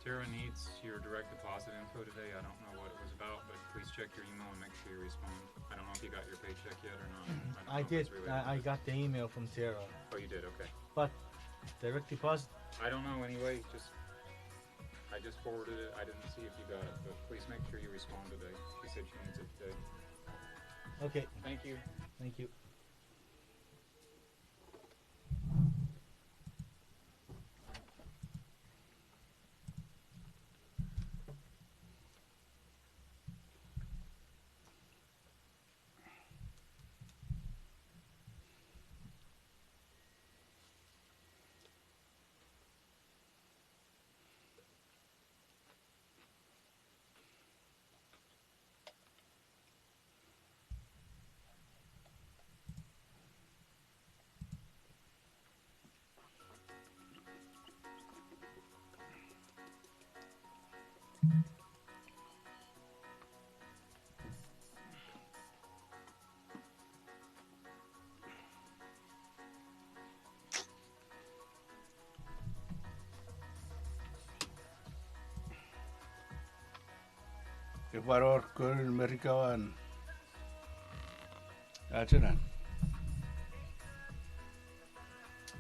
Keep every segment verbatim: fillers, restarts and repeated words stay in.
Sarah needs your direct deposit info today. I don't know what it was about, but please check your email and make sure you respond. I don't know if you got your paycheck yet or not. I don't know if it's related to this. I did. I, I got the email from Sarah. Oh, you did? Okay. But direct deposit? I don't know anyway. Just, I just forwarded it. I didn't see if you got it, but please make sure you respond today. She said she needs it today. Okay. Thank you. Thank you. Epwe wor konun Merika won achenan.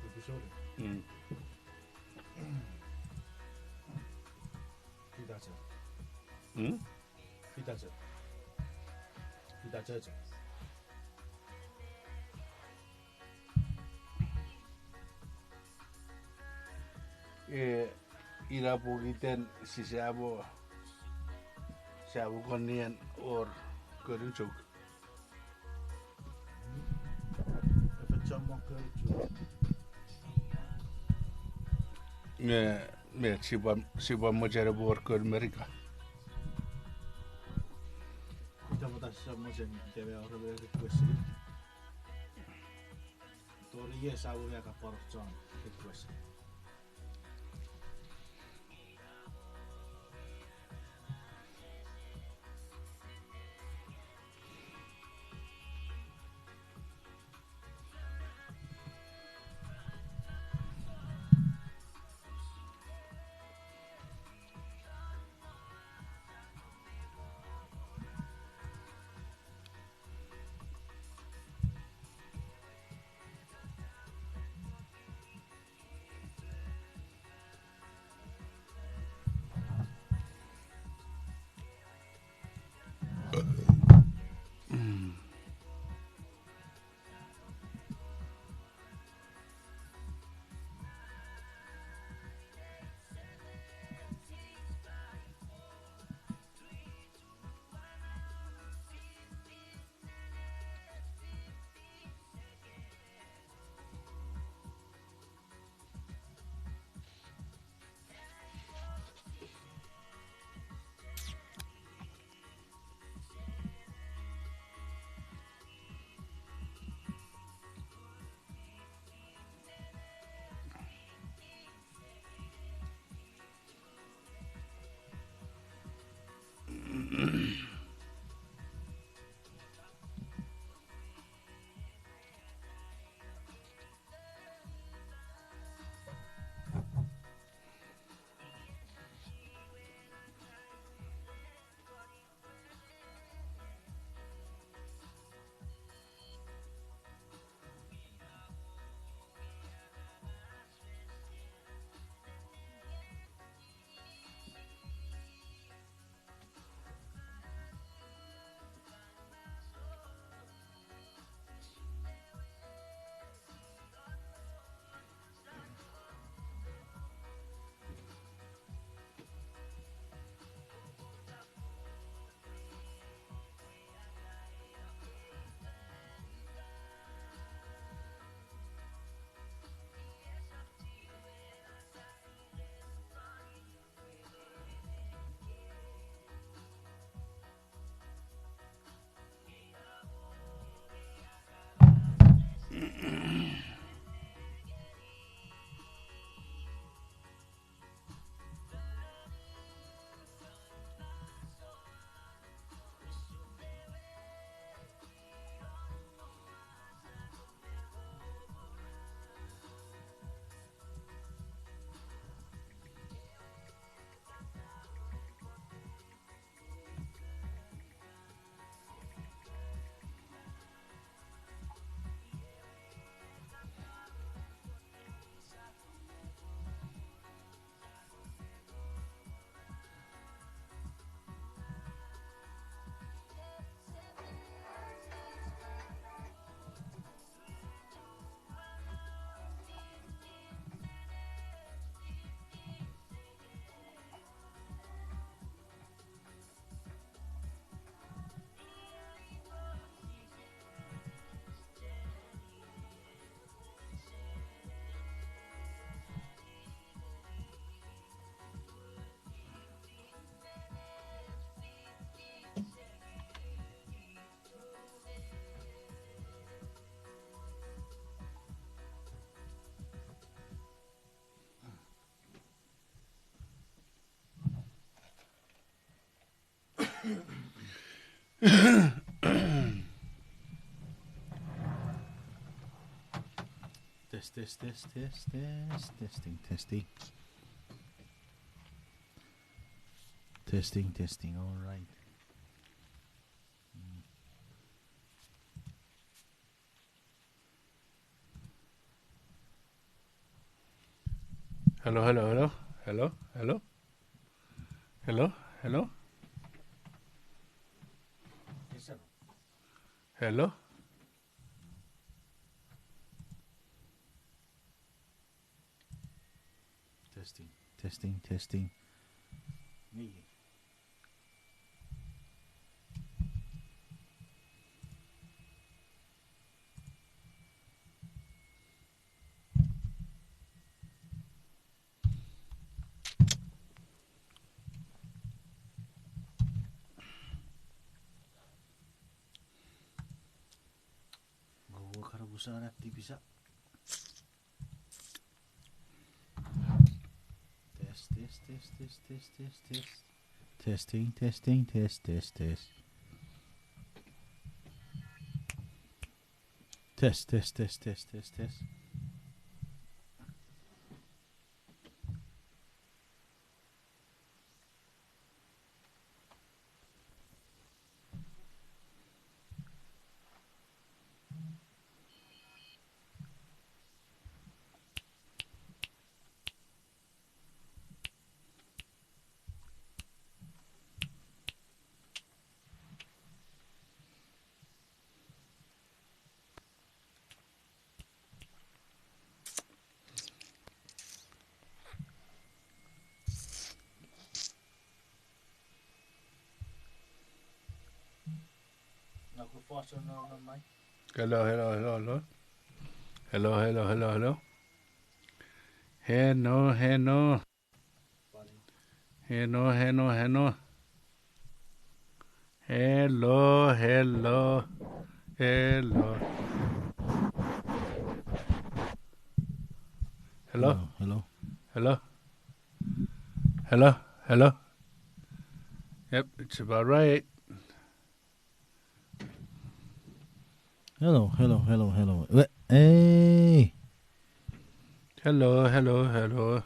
Episode. Mm. Pitacho. Mm? Pitacho. Pitacho. E, ina pokiten sisamo, sisamo kon nien wor konun chok. Nge, me sipwe, sipwe mochen epwe wor konun Merika. Ita pwata sisap mochen ika me wor emon request. Tori iei sa wor ika pwan chon request. Test, test, test, test, test, testing, testing. Testing, testing, all right. Mm. Hello, hello, hello, hello, hello. Hello, hello. Hello. Testing, testing, testing. Ngo karapusan ap tipisa. Test, test, test, test, test, test, test. Testing, testing, test, test, test, test, test. Hello, hello, hello, hello. Hello, hello, hello, hello. Hello, hello. Hello, hello, hello. Hello, hello, hello. Hello? Hello, hello. Hello? Hello, hello. Yep, it's about right. Hello, hello, hello, hello. Hey. Hello, hello, hello.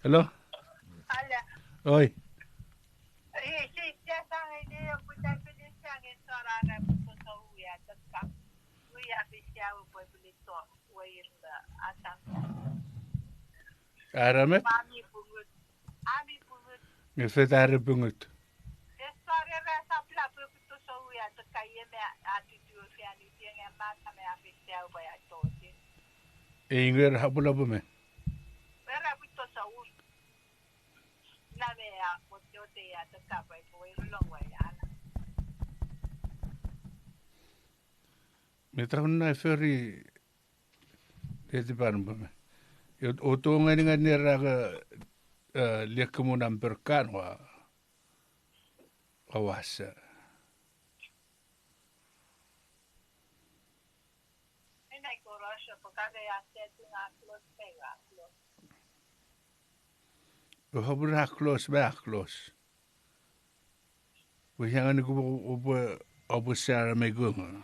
Hello? Hello. Oi. Arame? Nge fet are pungut? Ei, nge ra apwulapwe me? Me taun na fori letipan pwe me. Oto ngeni ngeni ra ke, eh, liekkumu namper kan wa, wa wasa. Oupwe ra close, ba close. Pwe iangan ikupo, oupwe, oupwe sara me kunga.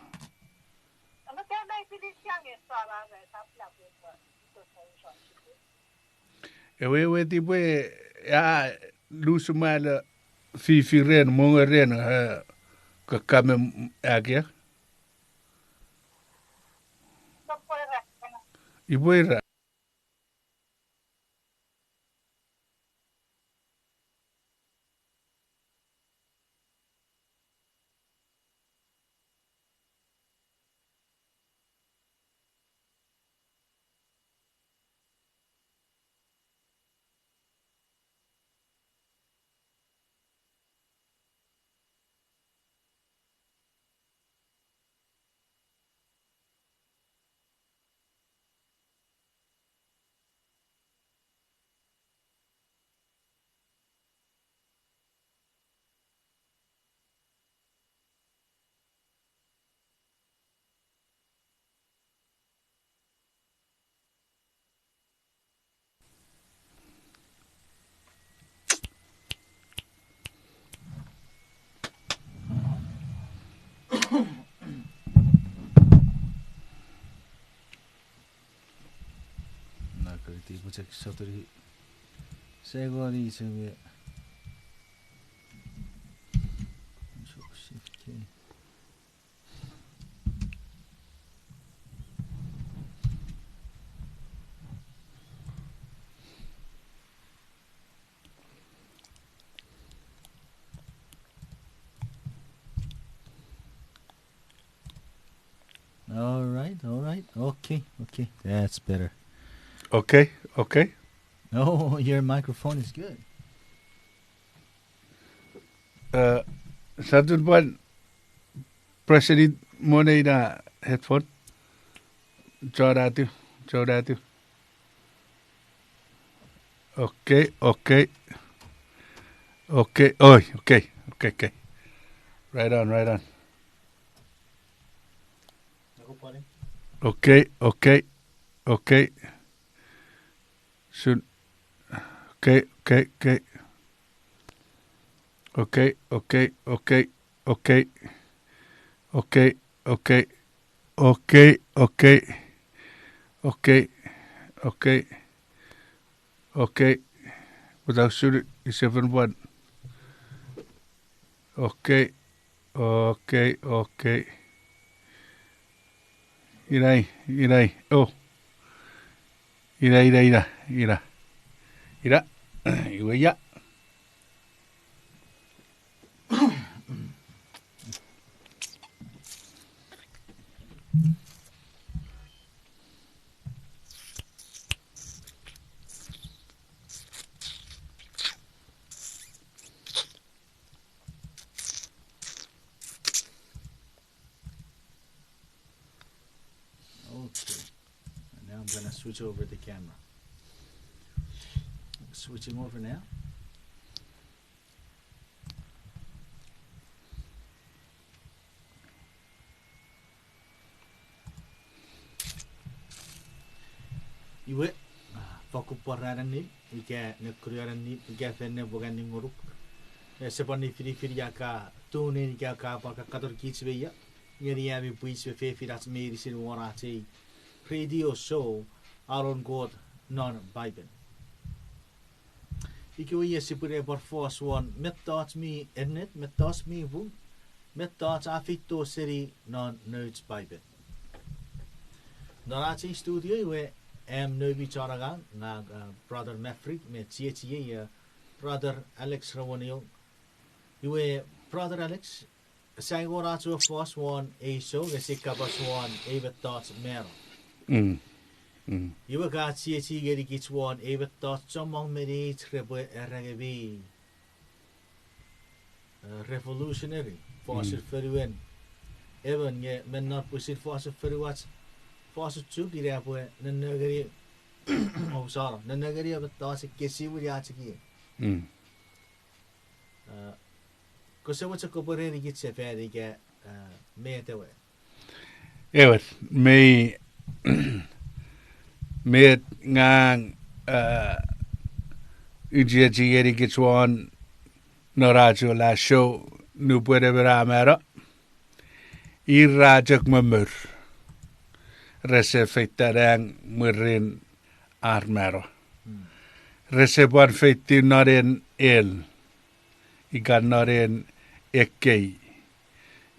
Ewe, ewe tipwe, a, lusumala fifiren, mongo ren, a, kakkamen akia. Ipwe ra. Sotuni. Sengoni seme. Control Shift K. All right, all right. Okay, okay. That's better. Okay, okay. Oh, your microphone is good. Uh, satun pwan presenit monei na headphone. Chonatu, chonatu. Okay, okay. Okay, oi, okay, okay, okay. Right on, right on. Okay, okay, okay. Sun. Okay, okay, okay. Okay, okay, okay, okay. Okay, okay, okay. Okay, okay. Okay, okay. Okay. Without shooting, it's seven one. Okay. Okay, okay. Ina, ina, oh. Ina, ina, ina, ina. Ina. Iwe ia. Okay. And now I'm gonna switch over the camera. Switching over now. Iwe, ah, fakkun pwaraninnim, ika nekunianennim, ika fan nepwinganni ngonuk. Ese pwan nifinifin ia ka tune in ika ka pwan kakkaton kich me ia, ngeni ami pwich me fefinach meinisin won ach ei radio show, Anon Kot non Paipen. Ikewe ia sipwene pwan fos won mettoch mi ennet, mettoch mi pung, mettoch a feito seni non nouch Paipen. Non ach ei studio iwe am noumi chon angang, ngang, uh, Brother Maverick me chiechiei, uh, Brother Alex Rawaniong. Iwe, Brother Alex, sia engon ach we fos won ei show, nge sia kapas won ei mettoch mano. Iwe ka chiechi ngenikich won ei mettoch chommong me neich repwe era nge mi, uh, revolutionary, fosun fonuen emon, nge me non pwisin fosun fonuach, fosun Chuuk ina pwe nennengeni, oh, sorry, nennengeni ei mettoch ekkesiwini ach ekiek. Uh, kose mochen kopwe ereni kich sefan ika, uh, met ewe? Ewer, mei, met ngang, uh, chiechi ngenikich won non ach we last show, nupwen emon a mano, ir ra chok momour. Rese feita nang mwirin ar mano. Rese pwan feitiw non en hell, ika non en ekkei,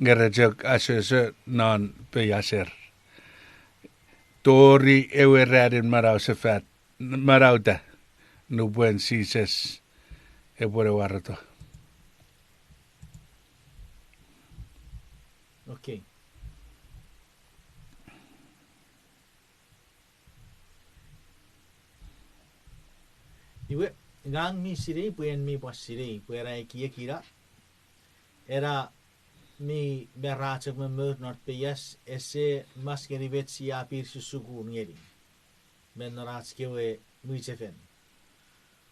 nge re chok asoso non peiaser tori ewe ranin manausefat, manauta, nupwen Jises epwene wareto. Okay. Iwe, ngang mi sinei pwe en mi pwan sinei pwe ena ekiek ina, ena mi me ra chok momour non peias ese mas ngeni met sia pin susukun ngeni me non ach kewe mwichefen.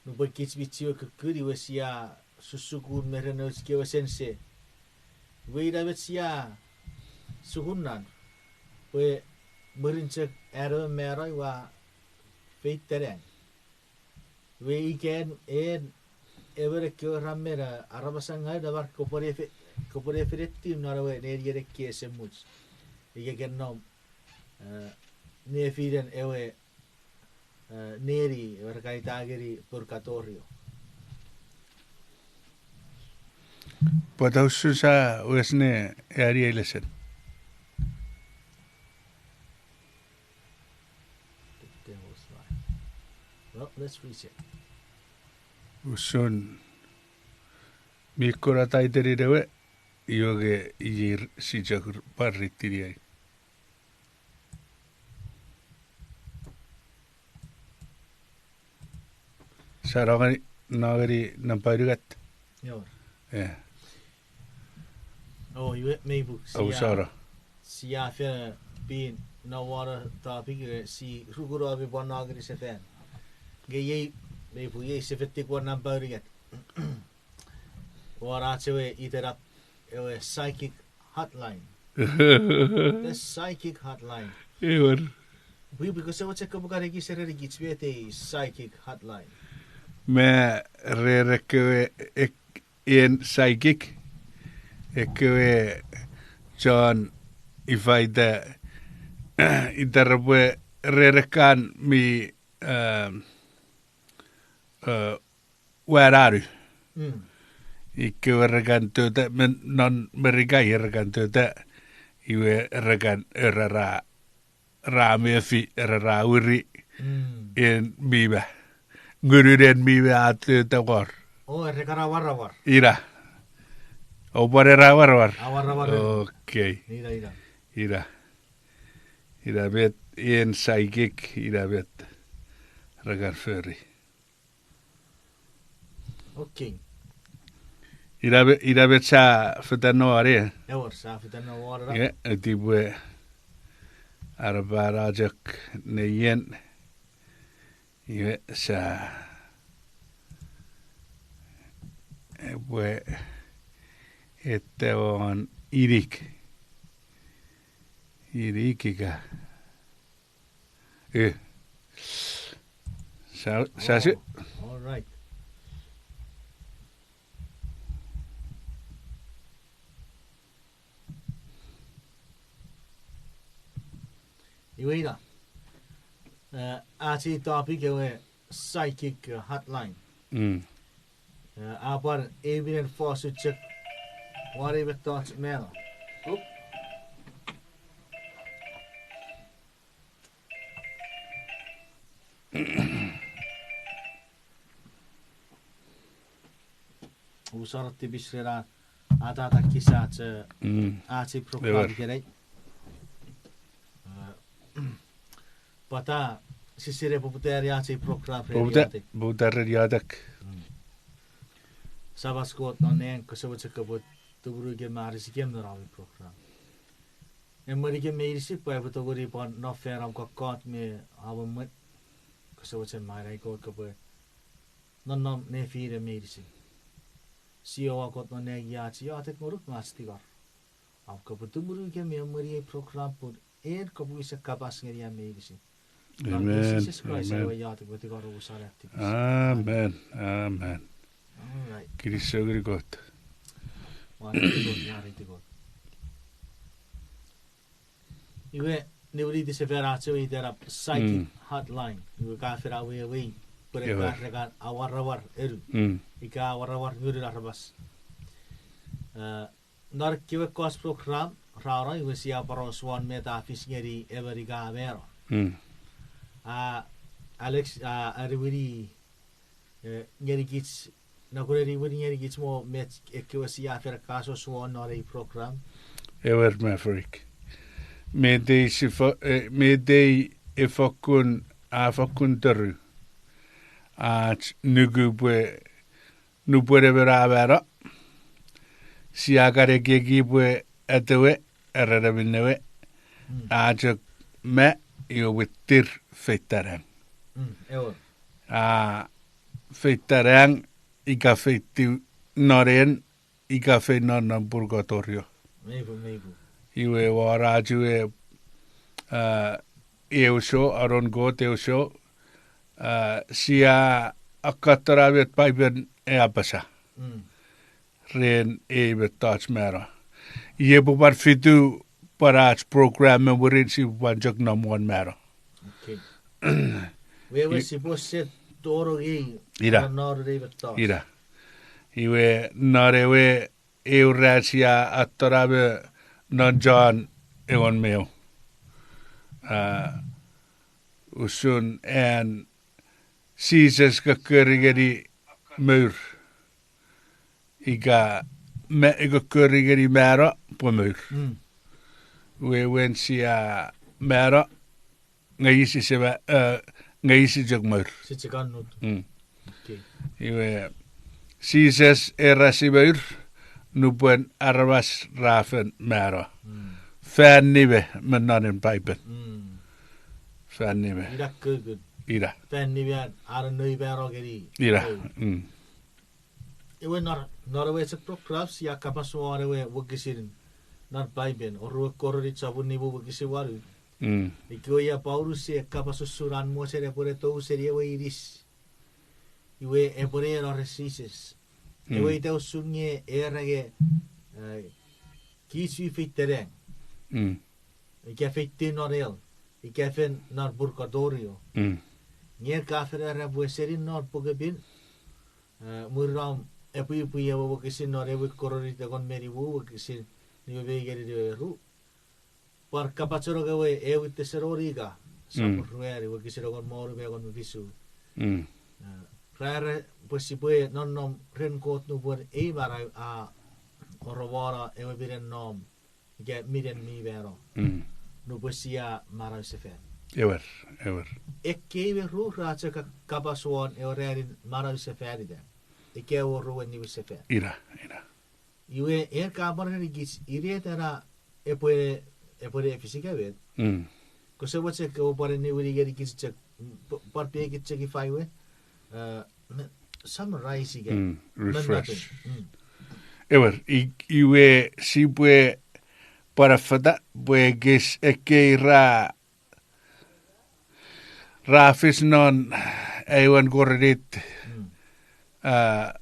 Nupwen kich mi chiwen kukkun iwe sia susukun me ren nouch kewe sense. Iwe ina met sia sukun non, pwe mwirin chok an emon mano iwe a feita nang. Iwe ika en, en emon ekkewe ra mano, aramas angang namar kopwene fe-, kopwene fenetiw non ewe nenien ekkei esemuch. Ika ke nom, eh, nefinen ewe neni, ewe ra kan ita ngeni purgatorio. Pwata usun sa wes ne ani ei lesen? Well, let's reset. Usun mi kuna taitenin ewe, iwe nge ir si chok pwan ritiniei. Sa no ngeni, no ngeni nampa unungat. Ewer. Eh. O, iwe mei puk, sia, sia fen pin no won topic, iwe si rukuno mi pwan no ngeni sefan. Nge iei, mei puk iei sefan tik won nampa unungat. Won ach ewe itenap ewe psychic hotline. The psychic hotline. Ewer. Pwipwi, kose mochen kopwe kan ekis erenikich met ei psychic hotline? Me ren ekkewe ek-, en psychic, ekkewe chon ifa ita, ita repwe ren ekkan mi, um, uh, wananu. Ikewe re kan tota, me non Merika ie re kan tota, iwe re kan era ra, ra mefi, era ra wiri, en mi ma. Ngunun en mi ma a tota wor. O, re kan awarawar. Ina. Oupwe era awarawar. Awarawar. Okay. Ina, ina. Ina. Ina met en psychic, ina met re kan fori. Okay. Ina me-, ina met sa fetan no won, e? Ewer, sa fetan no won, era. Ie, eti pwe arapano chok neien. Ie, sa, epwe, ete won inik. Inik ika. Eh. Sa, sa si. Oh, all right. Iwe ina. Eh, ach ei topic ewe psychic, eh, hotline. Mm. Eh, a pwan ei minen fosun chok won ei mettoch mano. Oop. Usano tipis ren a, atata kisach, eh, mm, ach ei program, ewer, ikenai. Eh, pwata, sise ne poputa ne ach ei program ren iotek. Poputa, poputa ren iotek. Mm. Samach Kot non nang, kose mochen kopwe tumunu kem me anisi kem non ami program. Emweni kem meinisin pwe aipwe tongeni pwan no fan om kokkot me amwemwen. Kose mochen me ai Kot kopwe nonnom nefinem meinisin. Jiowa Kot non nang, ach iotek ngonuk me ach tingor. Om kopwe tumunu kem me emweni ei program pun en kopwe wisen kapas ngeni am meinisin. Non Jises Kraist aua iotek me tingor, omusano am tipis. Amen. Amen. All right. Kinisou ngeni Kot. Ua neti Kot, ua neti Kot. Iwe, niwiniti sefan ach ewe itenap psychic hotline. Iwe ka fen awewei, pwe ka, ewer, re kan awarawar enu. Mm. Ika awarawar ngunun aramas. Eh, non ekkewe ekkoch program ra no, iwe sia poraus won met a fis ngeni emon ika mano. Mm. A, Alex, a, a niwini, eh, ngenikich, nokun eni wini ngenikich mo met ekkewe sia fen kasos won non ei program. Ewer, Maverick. Met ei sifo-, eh, met ei e fokkun, a fokkun toru. Ach nuku pwe nupwen emon a mano, sia kan ekieki pwe atewe, are neminnewe, mm, a chok ma, iwe mwittir feitanang. Mm, ewer. A feitanang, ika feitiw non en, ika feino non purgatorio. Mei pwe, mei pwe. Iwe wor ach ewe, a, eu sou, anon Kot eu sou, a, sia akkatona met Paipen e apasa. Mm. Ren ei mettoch mano. Iei pwe pwan fitu pwan ach program me mwirin sipwe pwan chok nom won mano. Okay. Wewe I- sipwe set tonong ei, ina, non, non ei mettoch. Ina. Iwe non ewe eu ran sia atonamo non John engon me eu. A, usun an Jises kokkori ngeni mour. Ika me-, kokkori ngeni mano pwe mour. Mm. Wewen sia mano, nge isi sema, eh, nge isi chok mour. Isi chok annut. Mm. Okay. Iwe, Jises era ese mour, nupwen aramas ra fen mano. Mm. Fan nime me non ei Paipen. Mm. Fan nime. Ina kukun. Ina. Fan nime an, an noi mano ngeni. Ina. Mour. Mm. Iwe non, non ewe chapter twelve sia kapas won ewe wokisin non Paipen, oruan Korint sopun nimu wokisin wanu. Mm. Ikewe ia Paulus e kapas usun an mochen epwene tou seni ewe inis. Iwe epwene eno ren Jises. Mm. Ewe ita usun nge era nge, eh, kich mi feita nang. Mm. Ika feita non hell, ika fen non purgatorio. Mm. Nge ka fen era pwe seni non Puk Paipen, eh, mwirin om epwipwi ewe wokisin non ewe Korint engon me nimu wokisin nimu me ngeni nimu me ru. Pwan kapachenong ewe ewe Tesalonika, mm, sopun ruanu wokisin engon me wonu me engon me fisu. Mm. Eh, ra era pwe sipwe nonnom ren Kot nupwen ei manau a oromono ewe minen nom, ika minen mi mano. Mm. Nupwen sia manau sefan. Ewer, ewer. Ekkei me ru ra chok ka-, kapas won ewe ranin manau sefan ita. Ika ewe oruen niwin sefan. Ina, ina. Iwe en ka pwan ngenikich, inet ena epwe, epwe ne efisi ika met. Mm. Kose mochen ke pwan niwini ngenikich chok, p-, pwan pekich chok ifa iwe. Eh, me-, summarize ika. Mm, me refresh. Nothing. Mm. Ewer, i-, iwe sipwe pwan affata, pwe kich ekkei ra ra fis non aewin Korint, mm, a,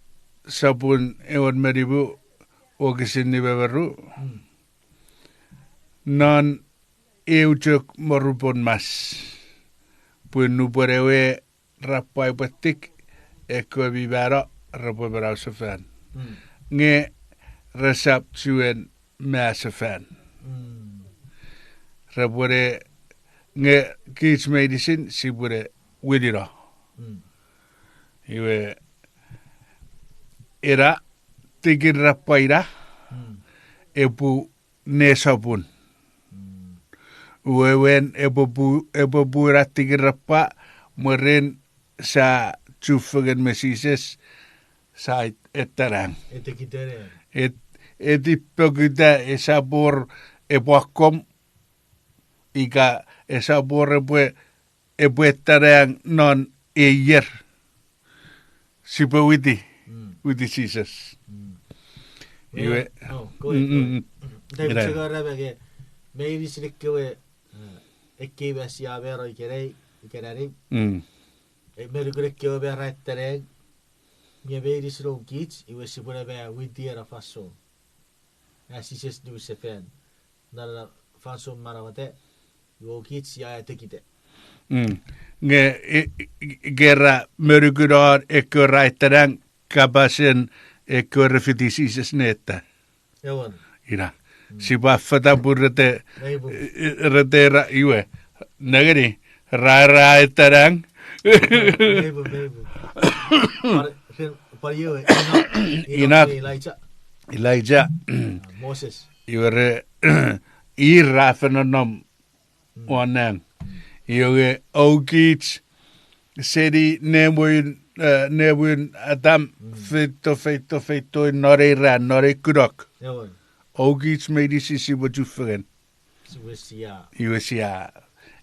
sopun engon me nimu, wokisin nimu me ru. Mm. Non eu chok morupon mas, pwe nupwen ewe ra pwapwa tik, ekkewe mi mano repwe manau sefan. Mm. Nge resap chiwen ma sefan. Mm. Repwene, nge kich meinisin sipwene winino. Mm. Iwe, ena tikin rapwa ina, mm, epwe nesopun. Mm. Wewen epwe pu-, epwe pwun ena tikin rapwa, mwirin sia chufengen me Jises, sia et-, etanang. Etekitene. Et-, eti pokiten esap wor epwe akkom, ika esap wor epwe, epwe etanang non ei ier. Sipwe witi, mm, witi Jises. Mm. Iwe, oh, go ahead, mm, go ahead. Mm, mm. David, ina. Chok arap ake, meinisin ekkewe, eh, ekkei ma sia mano ikenai, ikenai. Mm. E, me nukun ekkewe ma ra etanang, nge meinisin noun kich, iwe sipwene ma witi ena fansoun. A Jises niwin sefan. Non ena fansoun manaueta, iwe kich sia etekita. Mm. Nge, e, e, ika ra me nukun non ekkewe ra etanang kapasen ekkewe re fiti Jises ne eta. Ewan. Ina. Mm. Sipwe affata pun rete, meipu, e, e, rete ra iwe. Nengeni, ra, ra etanang. Meipu, meipu. Pwan, pwan iwe, Enoch, Enoch, Enoch, me Elijah. Elijah. Ah, Moses. Iwe re, ir ra fen nonnom, mm, won nang. Mm. Iwe, oukich, seni nemwin, eh, nemwin Adam, mm, feito, feito, feito, non ei ran, non ei kunok. Ewan. Oukich meinisin sipwe chufengen. Iwe sia. Iwe sia.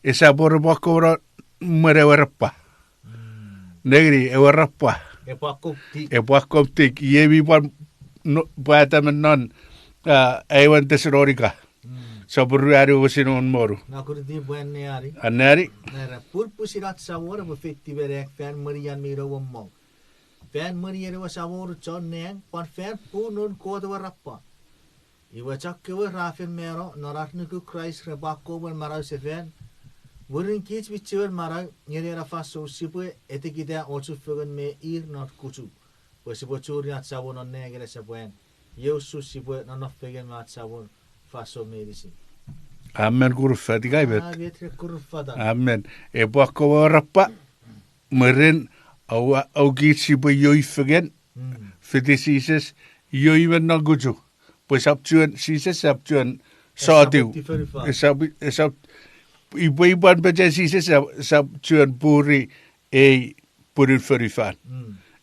Esap wor epwe akkom mwen ewe rapwa. Mm. Nengeni, ewe rapwa. Epwe akkom tik. Epwe akkom tik. Iei mi pwan no-, pwata me non, ah, aewin Tesalonika. Mm. Sopun ruanu wokisin engon me wonu. Nge kuri ti pwe anneani. Anneani. Nera, pun pwisin ach Samon epwe feitiw me nang fan mwenien mi nouomong. Fan mwenien ewe Samon chon nang, pwan fan pun noun Kot ewe rapwa. Iwe chokkewe ra fen mano, non ar nuku Kraist repwe akkom mwen manausefan, Mwirin kich mi chiwen manau ngeni ena fansoun sipwe etekita ochufengen me ir non kuchu, pwe sipwe churi ach Samon non nengin esapwan. Iei usun sipwe nonnom fengen me ach Samon fansoun meinisin. Amen, kurufat ikai met. Amen, kurufat. Amen. Epwe akkomw arapwa, mwirin, aua, aukich sipwe ioi fengen, fiti Jises, ioi me non kuchu. Pwe esap chuen, Jises esap chuen sotiw. Esap, esap, ipwe ipwan pechen Jises esap, esap chuen puri ei pwinin fonufan.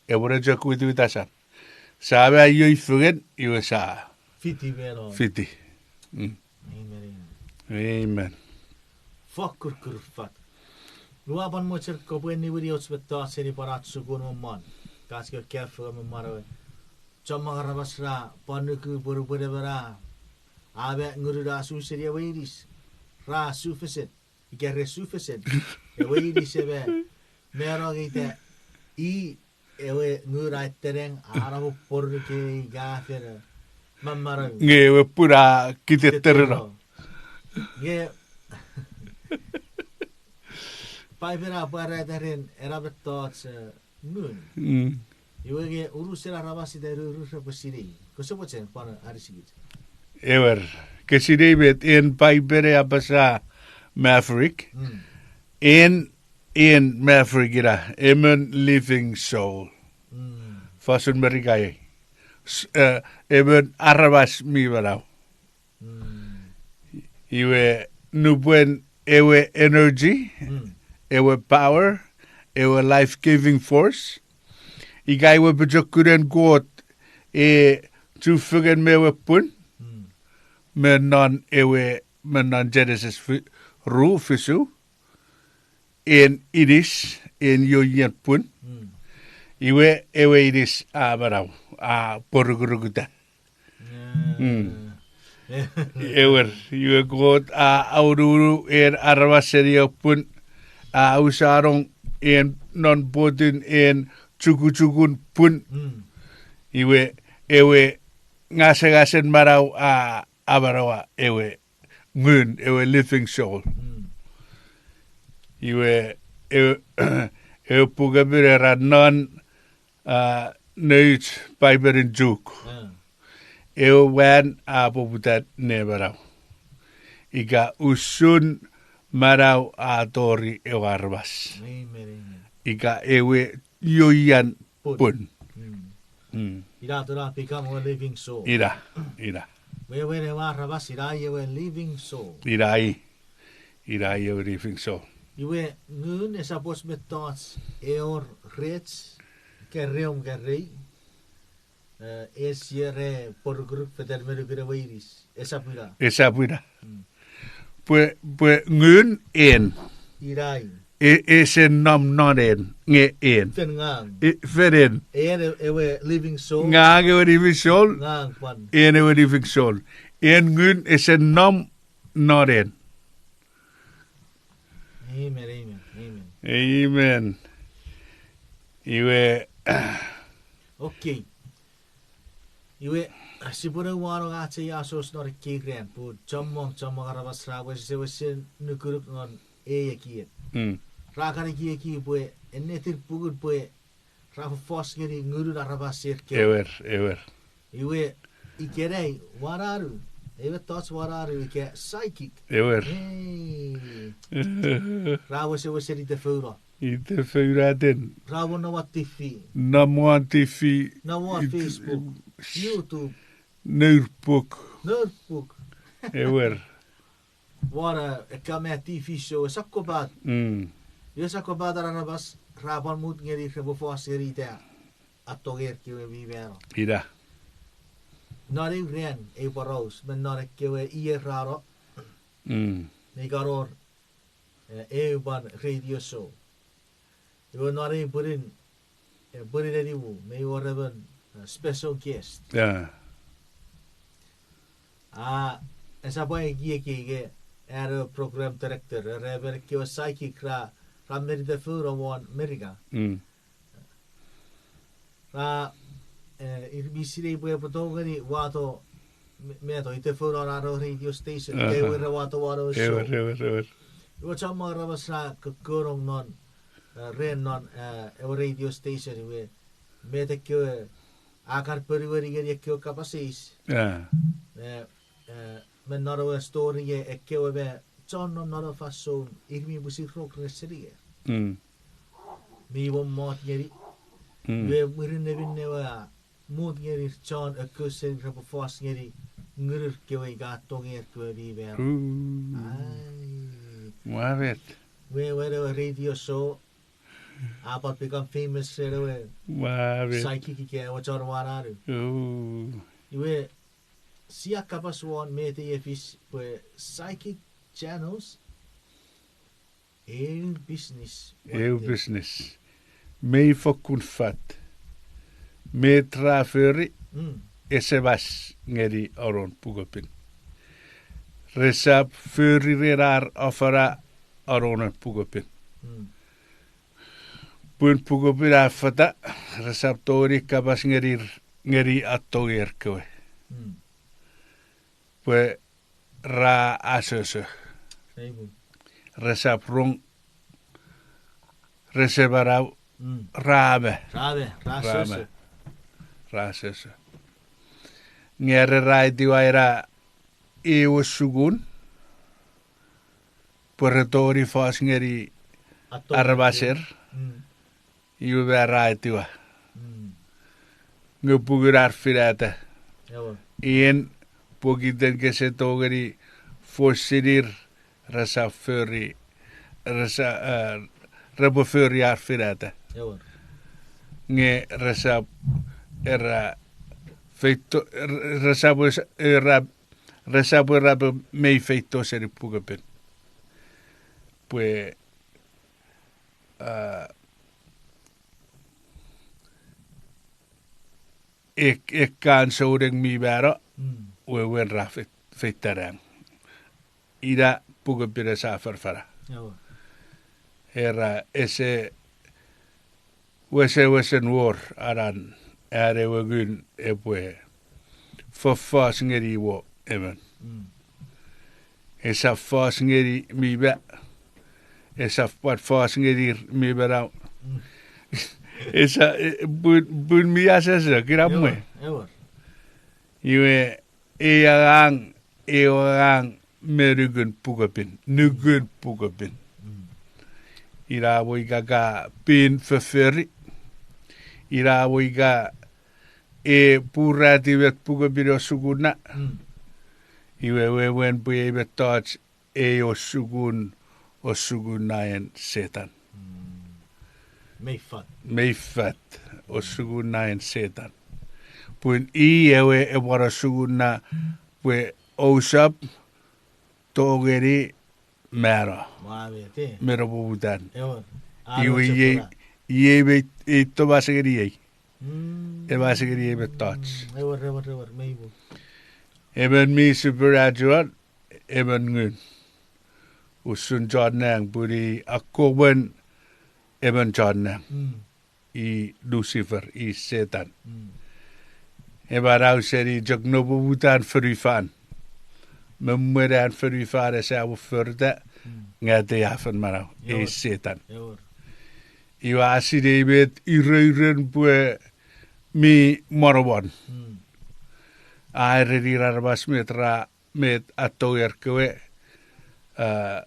Epwene chok witiwit asan. Sa ma ioi fengen, iwe sa fiti. Amen. Fokkun kurufat. Ua pwan mochen kopwe niwini och mettoch seni pwan ach sukun me mwan. Kach kewe kafengen me mwan ewe. Chommong aramas ra pwan nuku pwe nupwen emon a, a ma ngunun a su seni ewe inis, ra sufesen. Ika re sufesen. Ewe inis e ma mano ngeita i ewe ngun a eteneng a no pworuke ika fen mamanau. Nge ewe pun a kitetereno. Nge Paipen a pwarata ren ena mettoch, e, ngun. Iwe nge unusen aramas ita ruru repwe sinei. Kose mochen pwan anisikich. Ewer, ke sinei met en Paipen e apasa maverick. En, en maverick ina, emon living soul. Fosun Merika ei. S-, e, emon aramas mi manau. Iwe nupwen ewe energy, ewe power, ewe life-giving force, ika ewe pochokunen Kot e chufengen me ewe pun, me non ewe, me non Genesis fi-, ru fisu, en inis, en ioien pun. Iwe ewe inis a manau, a pworukurukuta. Ewer, iwe Kot a aununu en aramas seni ewe pun, a usanong en non potun en chukuchukun pun. Iwe ewe ngasangasen manau a amanaua ewe ngun, ewe living soul. Iwe ewe, ewe puk e pin era non, a, nouch Paipenin Chuuk. Ewe mwan a poputa ne manau. Ika usun manau a tori ewe aramas. Ika ewe ioian pun. Ina tona become a living soul. Ina, ina. Wewen ewe aramas ina i ewe living soul. Ina i, ina i ewe living soul. Iwe ngun esap och mettoch e wor rech, ika reom ika rei, e, ese re pworukuruk fetan me nukun ewe inis. Esap ina. Esap ina. Pwe, pwe ngun en. Ina i. E, ese nom non en, nge en. Fen ngang. E, fen en. En e-, ewe living soul. Ngang ewe living soul. Ngang pwan. En ewe living soul. En ngun ese nom non en. Amen, amen, amen. Amen. Iwe. Okay. Iwe, sipwene wanong ach ei asoso non ekkei ran, pun chommong, chommong aramas ra wesewesen nukunuk non ei ekiek. Ra kan ekieki pwe ennetin pungun pwe ra fofos ngeni ngunun aramas ir kewe. Ewer, ewer. Iwe, ikenai, wananu, ewe mettoch wananu ika psychic. Ewer. Ei. Ra wesewesen itefouno. Itefounaten. Ra mo nom won T V. Nom won T V. Nom won Facebook, YouTube. Nour puk. Nour puk. Ewer. Won, e, ekkana T V show, esap kopat. Esap kopat aramas ra pwan mut ngeni repwe fos ngeni ita a tonger kewe mi mano. Ina. Non eu ran ei poraus, me non ekkewe ier ra no, me ikan wor, e, eu pwan radio show. Iwe non ei pwinin, e, pwinin enimu, me wor emon, e, special guest. A, esap ekieki nge, an ewe program director, era emon ekkewe psychic ra, ra men itefouno won Merika. Ra, e, ir mi sinei pwe epwe tongeni wato, me-, meto, itefounon an ewe radio station, ewe ra wato won ewe show. Ewer, ewer, ewer. Iwe chommong aramas ra kokkonong non, eh, ren non, eh, ewe radio station iwe, met ekkewe a kan ponueni ngeni ekkewe kapas eis. Eh, eh, me non ewe story e ekkewe me chon nom non ewe fansoun ir mi pwisin rok ren senier. Mi mommot ngeni. Iwe mwirin neminnewe a mut ngeni chon ekkewe seni repwe fos ngeni ngunur kewe ika tonger kewe mi mano. Ai. Wewen ewe radio show a pwan become famous ren ewe psychic ika ewe chon wananu. Iwe, sia kapas won met ei e fis pwe psychic channels, eu business. Eu business. Mei fokkun fat. Met ra fori, ese mas ngeni anon pukepin. Resap fori ren ar afana anon pukepin. Pun pukepin a fata, resap tongeni kapas ngeni, ngeni atonger kewe. Pwe ra asoso. Resap rong, rese manau, ra ma. Ra asoso. Nge are ra etiwa ena ewe sukun, pwe re tongeni fos ngeni aramaser. Iwe me ra etiwa. Nge pungun ar finata. Ien pokiten kese tongeni fosinir resap fori, resa-, eh, repwe fori ar finata. Nge resap era feito, resap, era, resap era pwe mei feito seni pukepin. Pwe, ah, ek-, ekkan souneng mi mano, wewen ra fe-, feita nang. Ina pukepin ese afanafana. Era ese wesewesen wor anan, an ewe ngun epwe fofos ngeni won emon. Esap fos ngeni mi ma. Esap pwan fos ngeni mi manau. Esa, e, pun, pun mi asoso, kinamwe. Iwe, ei angang, ei angang me nukun pukepin, nukun pukepin. Ina mo ika ka pin fofori, ina mo ika e puratiw met pukepin a sukuna. Iwe wewen pwe ei mettoch ei osukun, osukun naen Setan. Mei fat, osukun naen Setan. Pun i ewe epwe osukuna pwe ousap tongeni mano me nepoputan. Iwe iei, iei mei, ei tomas ngeni ei. Emas ngeni ei mettoch. Emon mi supernatural, emon ngun. Usun chon nang pun i akkomwen emon chon nang. I Lucifer, i Setan. Emanau seni chok nepoputan fonufan. Me mwen an fonufan ese awo forita, nge atei a fen manau, ei Setan. Iwe a sinei met ireiren pwe mi monomon. A erenir aramas met ra, met atonger kewe, a,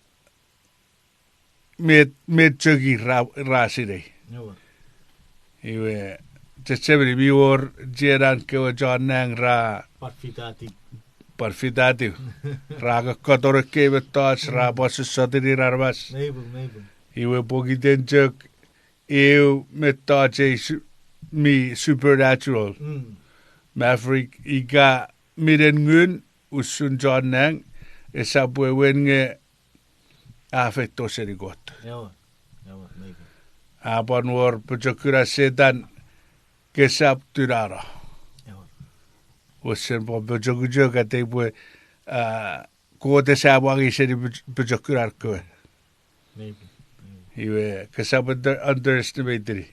met, met chok ir ra, ra sinei. Iwe, chechemeni mi wor chienan kewe chon nang ra pwan fitatiw. Ra kokkoton ekkei mettoch, ra pwan sossotinir aramas. Iwe pokiten chok eu mettoch ei su-, mi supernatural. Maverick ika minen ngun usun chon nang, esap wewen nge a feito seni Kot. A pwan wor pochokunan Setan kesap tunano. Wesen pwan pochokuchok atei pwe, a, Kot esap angei seni poch-, pochokunan kewe. Iwe, kesap under-, underestimate-ini.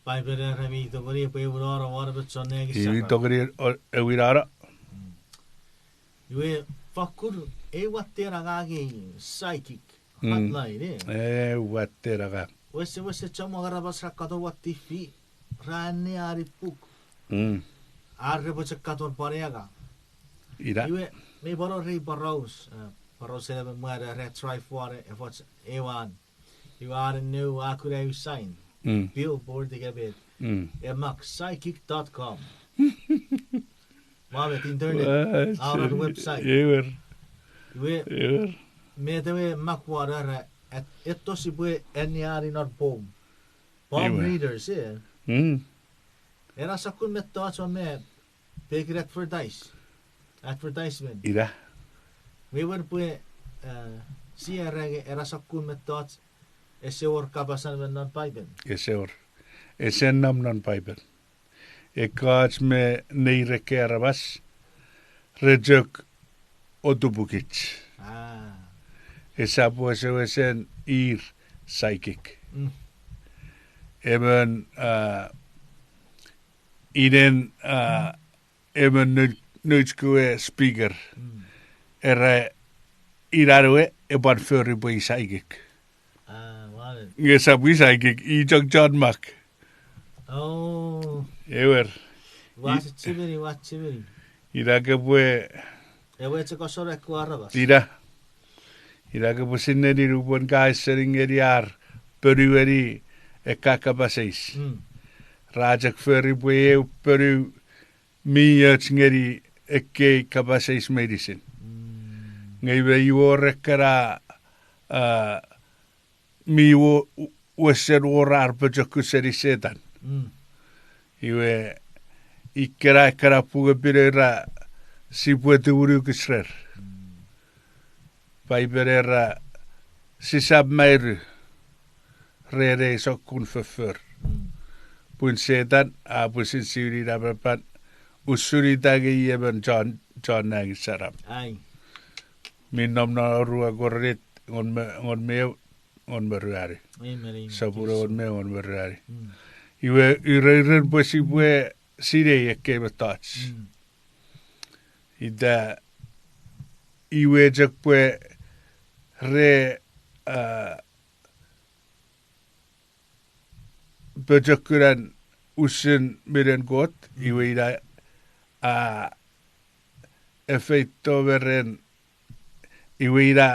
Paipel era mi tongeni epwe ewinano won emon chon nang. Iwe tongeni o-, ewinano. Iwe, Fakkun, ei watten angang ei psychic hotline, eh. Eh, watten angang. Wesewesen chommong aramas ra katon won T V, ra anneani puk. Mm. Ar repwe chok katon pwan ei angang. Ina. Iwe, mi pwan wor ei poraus, eh, porausen emon mwan ra try fon efoch ew an. Iwe an ennew a kuna ew sign. Mm. Billboard ika met. Mm. E mak psychic dot com. Ua met internet. Ua, a wor website. Ewer. Iwe, ewer. Met ewe mak won era, et-, etto sipwe anneani non palm. Palm readers, eh. Mm. Ena sokkun mettoch won me pekin advertise. Advertisement. Ina. Wewen pwe, eh, sia era nge ena sokkun mettoch ese wor kapasan me non Paipen. Ese wor. Ese nom non Paipen. Ekkoch me neir ekkei aramas, re chok otupukich. Ah. Esap wesewesen ir psychic. Mm. Emon, ah, inen, ah, emon nou-, nouch kewe speaker. Mm. Era inan we e pwan fori pwe i psychic. Ah, ua. Nge esap i psychic, i chok chon mak. Oh. Ewer. Ua chechemeni, ua chechemeni. Ina kopwe. Ewe chok osor ekkewe aramas. Ina. Ina kopwe sinei nupwen ka ausening ngeni ar ponueni ekka kapas eis. Mm. Ra chok fori pwe eu ponu mi och ngeni ekkei kapas eis meinisin. Mm. Nge iwe iwe wor ekkana, ah, mi wo-, wesen wor ar pochokun seni Setan. Mm. Iwe, ikkena ekkana pukepin era sipwe tumunukich rer. Mm. Paipen era sisap mairu ren ei sokkun foffor. Mm. Pun Setan a pwisin siwini napapan usun ita nge i emon chon, chon nang saram. Ai. Mi nom non oruan Korint, engon me, engon me eu, engon me ruanu. Amen, amen. Sopun engon me engon me ruanu. Mm. Iwe, ire, iren pwe sipwe sinei ekkei mettoch. Mm. Ita, iwe chok pwe re, ah, pochokunan usun minen Kot, mm, iwe ina, ah, e feito me ren, iwe ina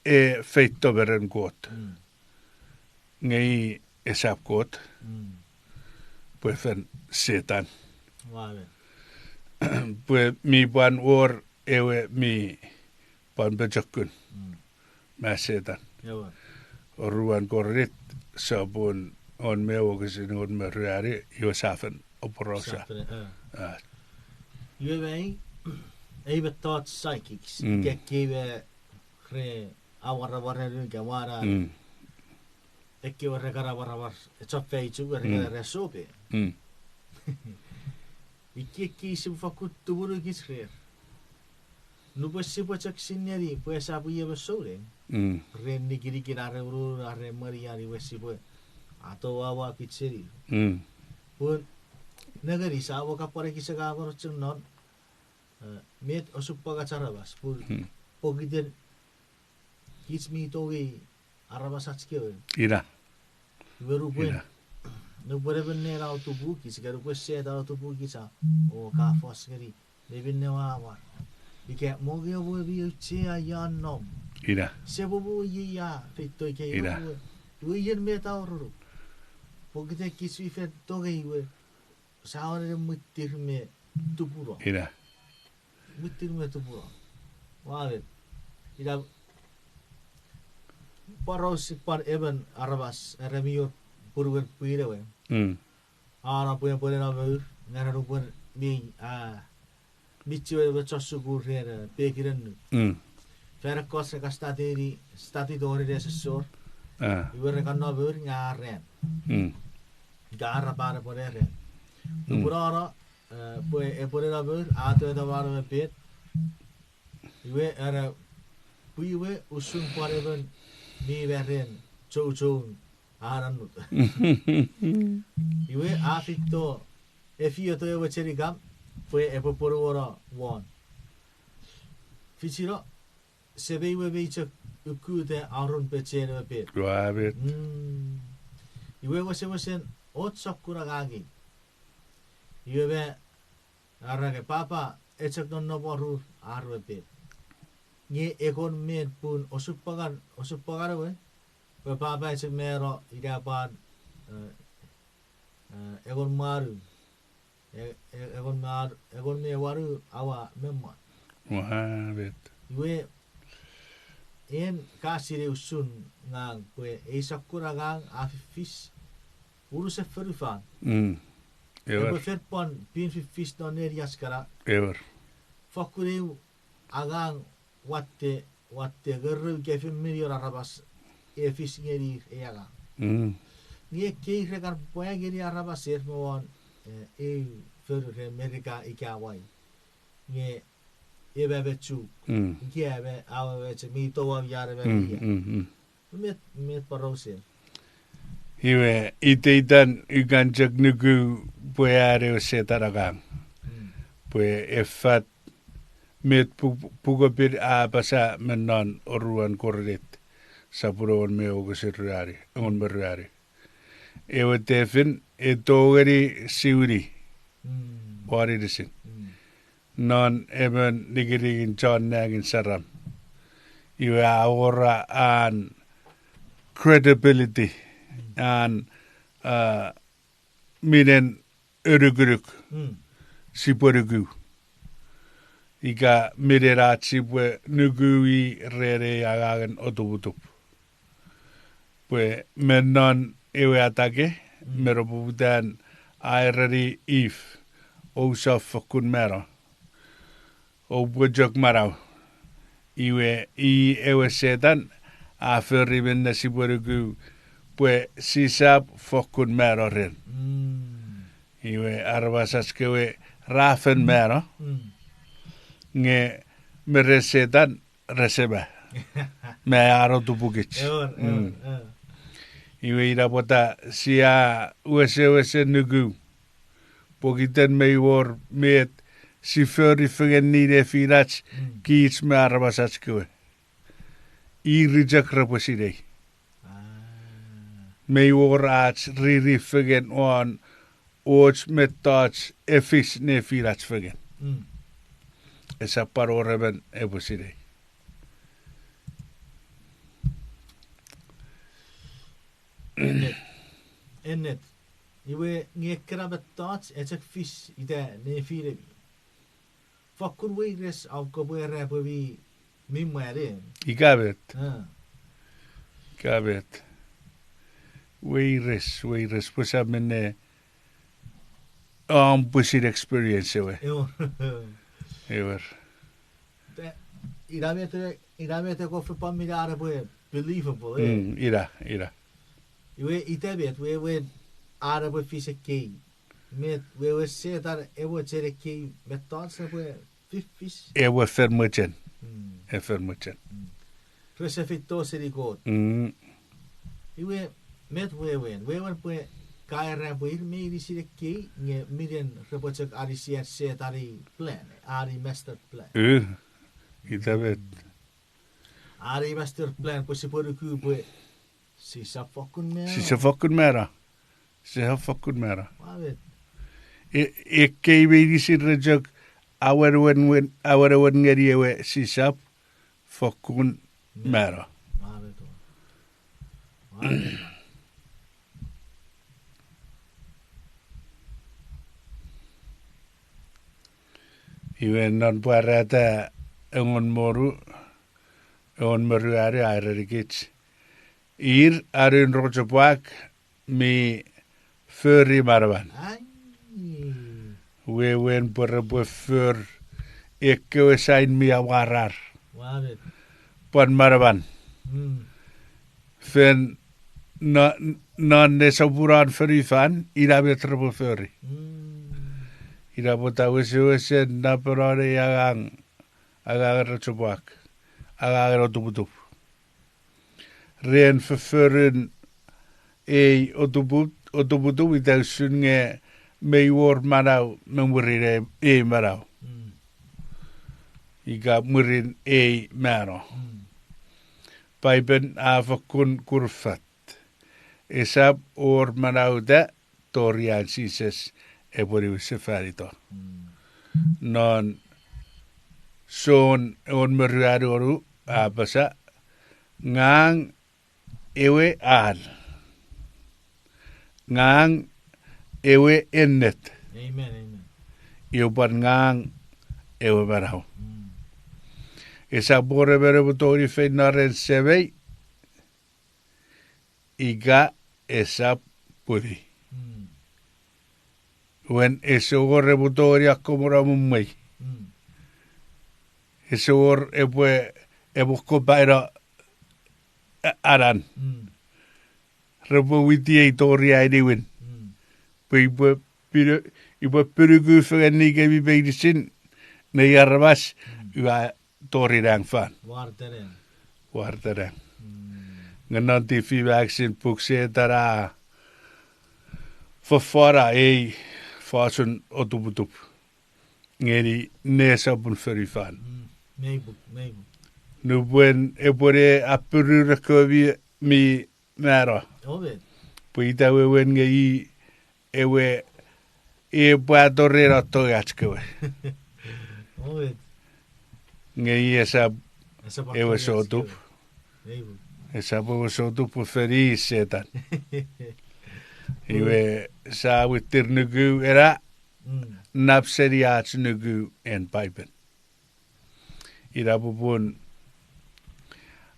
e feito me ren Kot. Mm. Nge i esap Kot. Mm. Pwe fen Setan. Ua, amen. Pwe mi pwan wor ewe mi pwan pochokun. Mm. Me Setan. Ewer. Oruan Korint, sopun engon me eu wokisin engon me ruanu, iwe sia fen aporausa. Sia fen, eh. Ah. Iwe mei, ei mettoch psychics, mm, ika ekkei we re awarawaren ika wana. Mm. Ekkewe re kan awarawar, e chok feichu, re kan, mm, re sope. Mm. Ikkei ekkei sipwe fakkun tumunukich rer. Nupwen sipwe chok sineni pwe esap i emon souneng. Mm. Ren nikinikin are ununun are monian iwe sipwe atowaua kich seni. Mm. Pun nengeni sa mo kapwan ekis ka mono chok non, eh, met osupwangach aramas, pun, mm, pokiten kich mi tongei aramas ach kewe. Ina. Iwe nupwen, ina, nupwen emon nena otupukich, ika nupwen Setan otupukich a, o ka fos ngeni, me minne wa war. Ika monge owe mi auchea ia nom. Ina. Sepomu ia feito ika, ina, iwe, iwe ien met a ororuk. Pokiten kich mi fen tongei iwe, sa wor ne mwittir me tupuno. Ina. Mwittir me tupuno. Ua met. Ina poraus pwan emon aramas, era mi wor punuen pwin ewe. Mm. A no pwe epwene no mour, nge nupwen mi, a, mi chiwen ewe chon sukun ren, e, pekin annuk. Mm. Fan ekkoch re kan study, study tori nesosor. Ah. Iwe re kan no mour nge a ran. Mm. Ika a rapan epwene ran. Mm. Nupwen a no, e, pwe epwene no mour, a tota mano me pet. Iwe, era, pwi we usun pwan emon mi meren chouchoun an annut. Iwe, a feito, e fioto ewe chenikam, pwe epwe pwonuono won. fichino, semei we mei chok ukuta arun pechen ewe pet. Ua met. Mm. Iwe wesewesen och sokkun angang ei. Iwe me, are nge papa, e chok nonnom arur ar we pet. Nge ekon met pun osupwangan, osupwangan ewe, pwe papa e chok mano ina pwan, eh, eh, engon me wanu, e, e, engon me wanu, engon me wanu awa me mwan. Ua met. Iwe, en ka sinei usun ngang pwe ei sokkun angang a fiffis unusen fonufan. Mm. Ewer. Epwe fen pwan pin fiffis non neni ach kana. Ewer. Fokkun eu angang watte, watte ngerou ika fitu minion aramas e fis ngenir ei angang. Mm. Nge ekkei re kan pwa ngeni aramaser me won, eh, eu fonu ren Merika ika Hawaii. Nge emon me Chuuk. Mm. Ika me awewe chok mi toau ian emon me ia. Mm, mm. Met, met porauser. Iwe, iteitan ua kan chok nuku pwe an ewe Setan angang. Mm. Pwe e fat met pu-, pukepin a apasa me non oruan Korint, sopun engon me wokisin ruanu, engon me ruanu. Ewe tefin e tongeni siwini. Mm. Won inisin. Mm. Non emon nikiningin chon nangin saram. Iwe a awora an credibility, mm, an, uh, minen anukunuk, mm, sipwe nuku. Ika minen ach sipwe nuku i ren ei angangen otuputup. Pwe me non ewe atake, mm, me nepoputan a ereni Eve, ousap fokkun mano. Oupwe chok manau. Iwe i ewe Setan a fori minne sipwe nuku pwe sisap fokkun mano ren. Mm. Iwe aramasach kewe ra fen mano. Mm. Nge me ren Setan rese ma. Me a no tupukich. Ewer, ewer, ewer. Iwe ina pwata sia wesewesen nuku pokiten mei wor met si fori fengen nefinach, mm, kich me aramasach kewe. Ir chok repwe sinei. Ah. Mei wor ach riri fengen won och mettoch e fis nefinach fengen. Mm. Esap pwan wor emon epwe sinei. Ennet. Ennet. Iwe nge ekkena mettoch e chok fis ita nefinemi. Fokkun weires om kopwe era pwe mi, mi mwan en. Ika met. Ah. Ika met. Weires, weires pwe sa minne om pwisin experience ewe. Ewer. Ewer. Ina met, ina met e kon fen pwan minne are pwe believable, eh? Mm, ina, ina. Iwe ita met wewen are pwe fis ekkei. Met wewen Setan ewe chen ekkei mettoch epwe fiffis. Ewe fen mochen. Mm. E fen mochen. Mm. Rese feito seni Kot. Mm. Iwe met wewen, wewen pwe ka era pwe ir meinisin ekkei nge minen repwe chok anisi an Setan ei plan, an ei master plan. Eh, ita met. An ei master plan pwe sipwe nuku pwe sisap fokkun mano. Sisap fokkun mano. Sisap fokkun mano. Ua met. E, ekkei meinisin re chok awenewen, awenewen ngeni ewe sisap fokkun mano. Ua met. Ua met. Iwe non Pwarata engon me wonu, engon me ruanu a erenikich, ir anuon rochopwak mi fori manaman. Ai. Wewen pwe repwe for ekkewe sain mi amwarar. Ua met. Pwan manaman. Mm. Fen no-, non nesopunon fonufan, ina met repwe fori. Mm. Ina pwata wesewesen napenon ei angang, angangen rochopwak, angangen otuputup. Ren fofforun ei otupu-, otuputup ita usun nge mei wor manau me mwirin ei, ei manau. Mm. ika mwirin ei mano. Paipen a fokkun kurufat. Esap wor manauta tori an Jises epwe niwinsefanito. Non Jon engon me ruanu, a apasa, ngang ewe al. Ngang ewe ennet. Iwe pwan ngang ewe manau. Esap wor emon epwe tongeni feino ren Semei ika esap puni. Wen ese wor epwe tongeni akkomwono mwei. Ese wor epwe, epwe kopaino a-, anan. Repwe witiei tori ai niwin. Pwe ipwe pinu-, ipwe pinuku fengen nikemi meinisin, nei aramas, ua tori nang fan. War tenang. Nge non T V magazine puk Setan a fofora ei fosun otuputup ngeni nesopun fonufan. Nupwen epwene appiru ekkewe mi, mi mano. Pwe ita wewen nge i ewe epwe atoreno tongach kewe. Nge i esap ewe sotup. Esap ewe sotup pwe feni Setan. Iwe sia mwitir nuku ena, nap seni ach nuku en Paipen. Ina popun,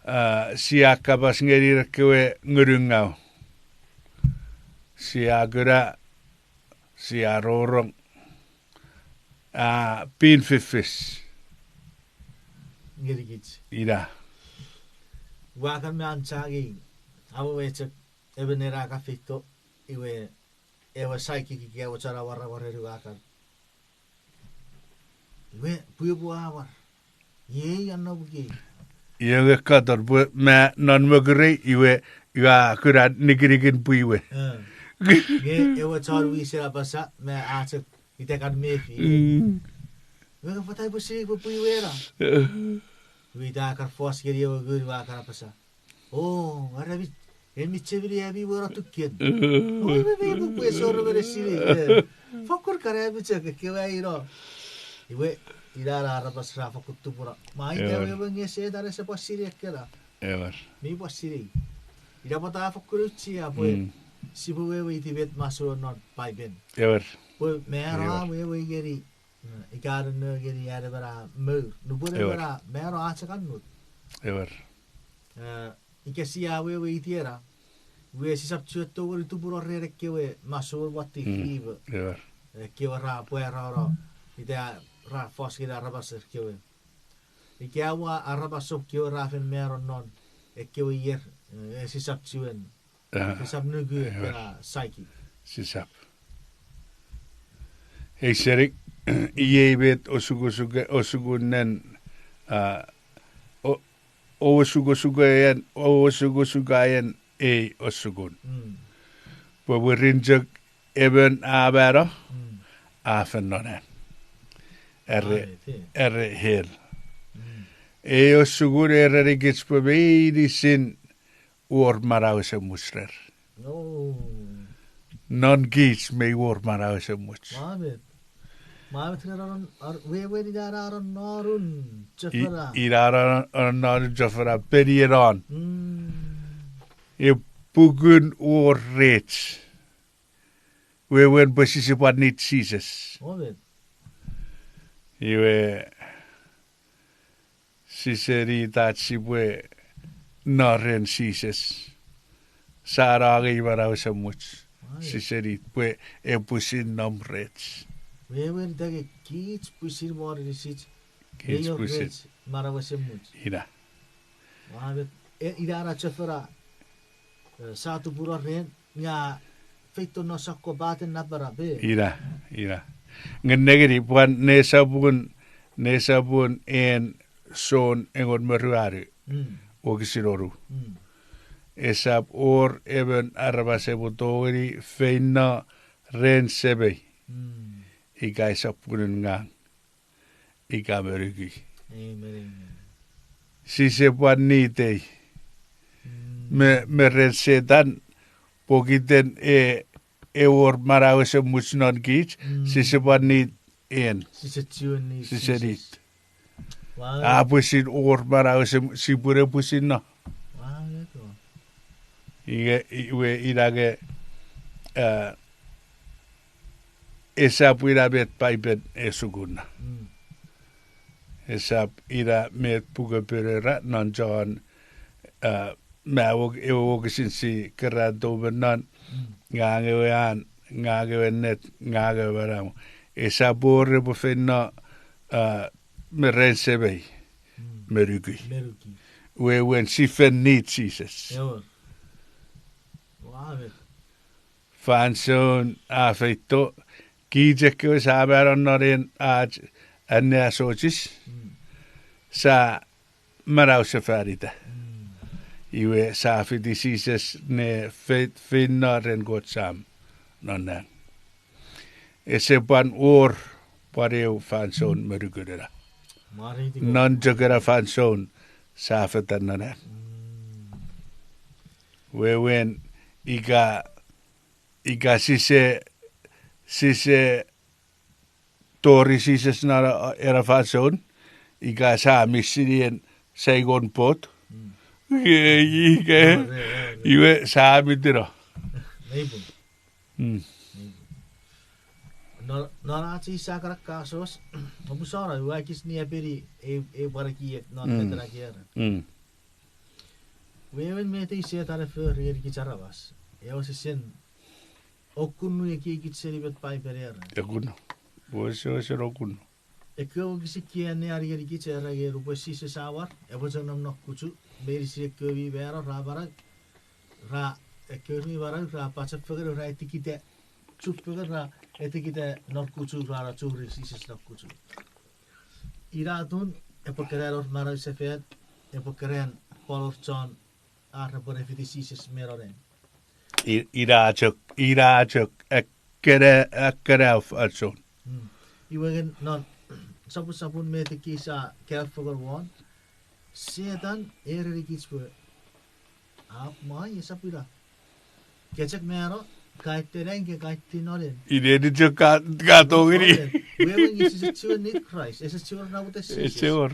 a, sia kapas ngeni ekkewe ngunungau. Sia kuna, sia rongorong, a, pin fiffis. Ngenikich. Ina. Ua kan me anchagi, awewe chok, emon ena ka feito, iwe, ewe psychic ika ewe chon awarawareni ua kan. Iwe, pwe epwe awar. Iei a nom ikei. Iwe nge katon pwe ma non mokurei, iwe, iwe a kuna nikinikin pwe iwe. Nge ewe chon wisen apasa, ma a chok ita kan mefi. Iwe nge pwata epwe sinei pwe pwe iwe ena. Iwe ita a kan fos ngeni ewe ngun iwe a kan apasa. O, are mi, en mi chemeni ami wena tukken. O, me mi pwe ese wor emon e sinei. Fokkun kan ami chok ekkewe aino. Iwe, ina na aramas ra fokkun tupuno. Ma ita wewe nge Setan ese pwan sinei ekkena. Mi pwan sinei. Ina pwata a fokkun auchea pwe sipwe weweiti met masouen non Paipen. Pwe mano a wewe ngeni, ika nonno ngeni an emon a mour. Nupwen emon a mano a chok annut. Ika sia weweiti ena, iwe sisap chuen tongeni tupuno ren ekkewe masouen what if iwe. Ekkewe ra pwarano, ita ra fos ngeni aramas ekkewe. Ika ua aramas sop kewe ra fen mano non ekkewe ier, e, sisap chuen, sisap nuku ekkena psychic. Sisap. Ei serik, iei met osukosuke, osukunen, a, o, osukosukaen, osukosukaen ei osukun. Pwe mwirin chok emon a mano, a fen non an. Are, are hell. Ei osukun a erenikich pwe meinisin wor manau esemuch rer. Non kich mei wor manau esemuch. Ina nonun chofona peni enon. E pukun wor rech. Wewen pwe sise pwan need Jises. Iwe, sise need ach sipwe no ren Jises. Sa no angei manau esemuch. Sise need pwe epwisin nom rech. Wewen ita nge kich pwisin wor inisich. Kich pwisin. Manau esemuch. Ina. Ina na chofona, e, sa tupuno ren, nge a feito non sokkopaten napanap e. Ina, ina. Nge nengeni pwan nesopun, nesopun en Jon engon me ruanu, wokisin onu. Esap wor emon aramas epwe tongeni feino ren Semei. Ika esap punun ngang. Ika me nukui. Sise pwan nitei. Me, me ren Setan, pokiten e, e wor manau ese much non kich, sise pwan nit en. Sise nit. A pwisin wor manau ese, sipwene pwisin no. Iwe, iwe ina nge, esap ina met Paipen e sukuna. Esap ina met puken Paipen era non John, me ewe wokisin si keran tou me non, ngang ewe an, ngang ewe ennet, ngang ewe manau. Esap wor epwe feino me ren Semei me nukui. Wewen si fen nit Jises. Fansoun a feito, kich ekkewe sa mano non en ach anneasochis, sa manausefanita. Iwe sa fiti Jises ne fe-, feino ren Kot Sam non nang. Ese pwan wor pwan eu fansoun me nukun ena. Non chok ena fansoun sa fetan non nang. Wewen ika, ika sise, sise tori Jises non ena fansoun, ika sa misinien saingon pot, ika, iwe sa mitino. Non ach ei sakana kasos, omusano ua kis ni apeni ei, ei pwan ekiek non metenaki era. Wewen met ei Setan e fori ngeni kich aramas, e wesewesen okunnu ekiekich seni met Paipen era. Okunnu. Wesewesen okunnu. Ekkewe wokisin kie anneani ngeni kich era nge nupwen Jises a war, epwe chok nom non kuchu, meinisin ekkewe mi mano ra manau, ra, ekkewe mi manau ra pachefengen, ra etikita, chufengen ra etikita non kuchu, ra no churi Jises non kuchu. Ina atun epwe keran wor manau sefan, epwe keran pwan wor chon ar repwe ne fiti Jises me non nang. Ina chok, ina chok, ekkena, ekkena fansoun. Iwe nge non sopun, sopun met ekkei sa kaeo fengen won, Setan a erenikich pwe, ap mai esap ina. Ke chok mano, ka itenang ke ka iti non nang. Ineni chok ka, ka tongeni. Wewen nge sise chiwen nit Kraist, ese chiwen wor namoten Jises. Ese wor.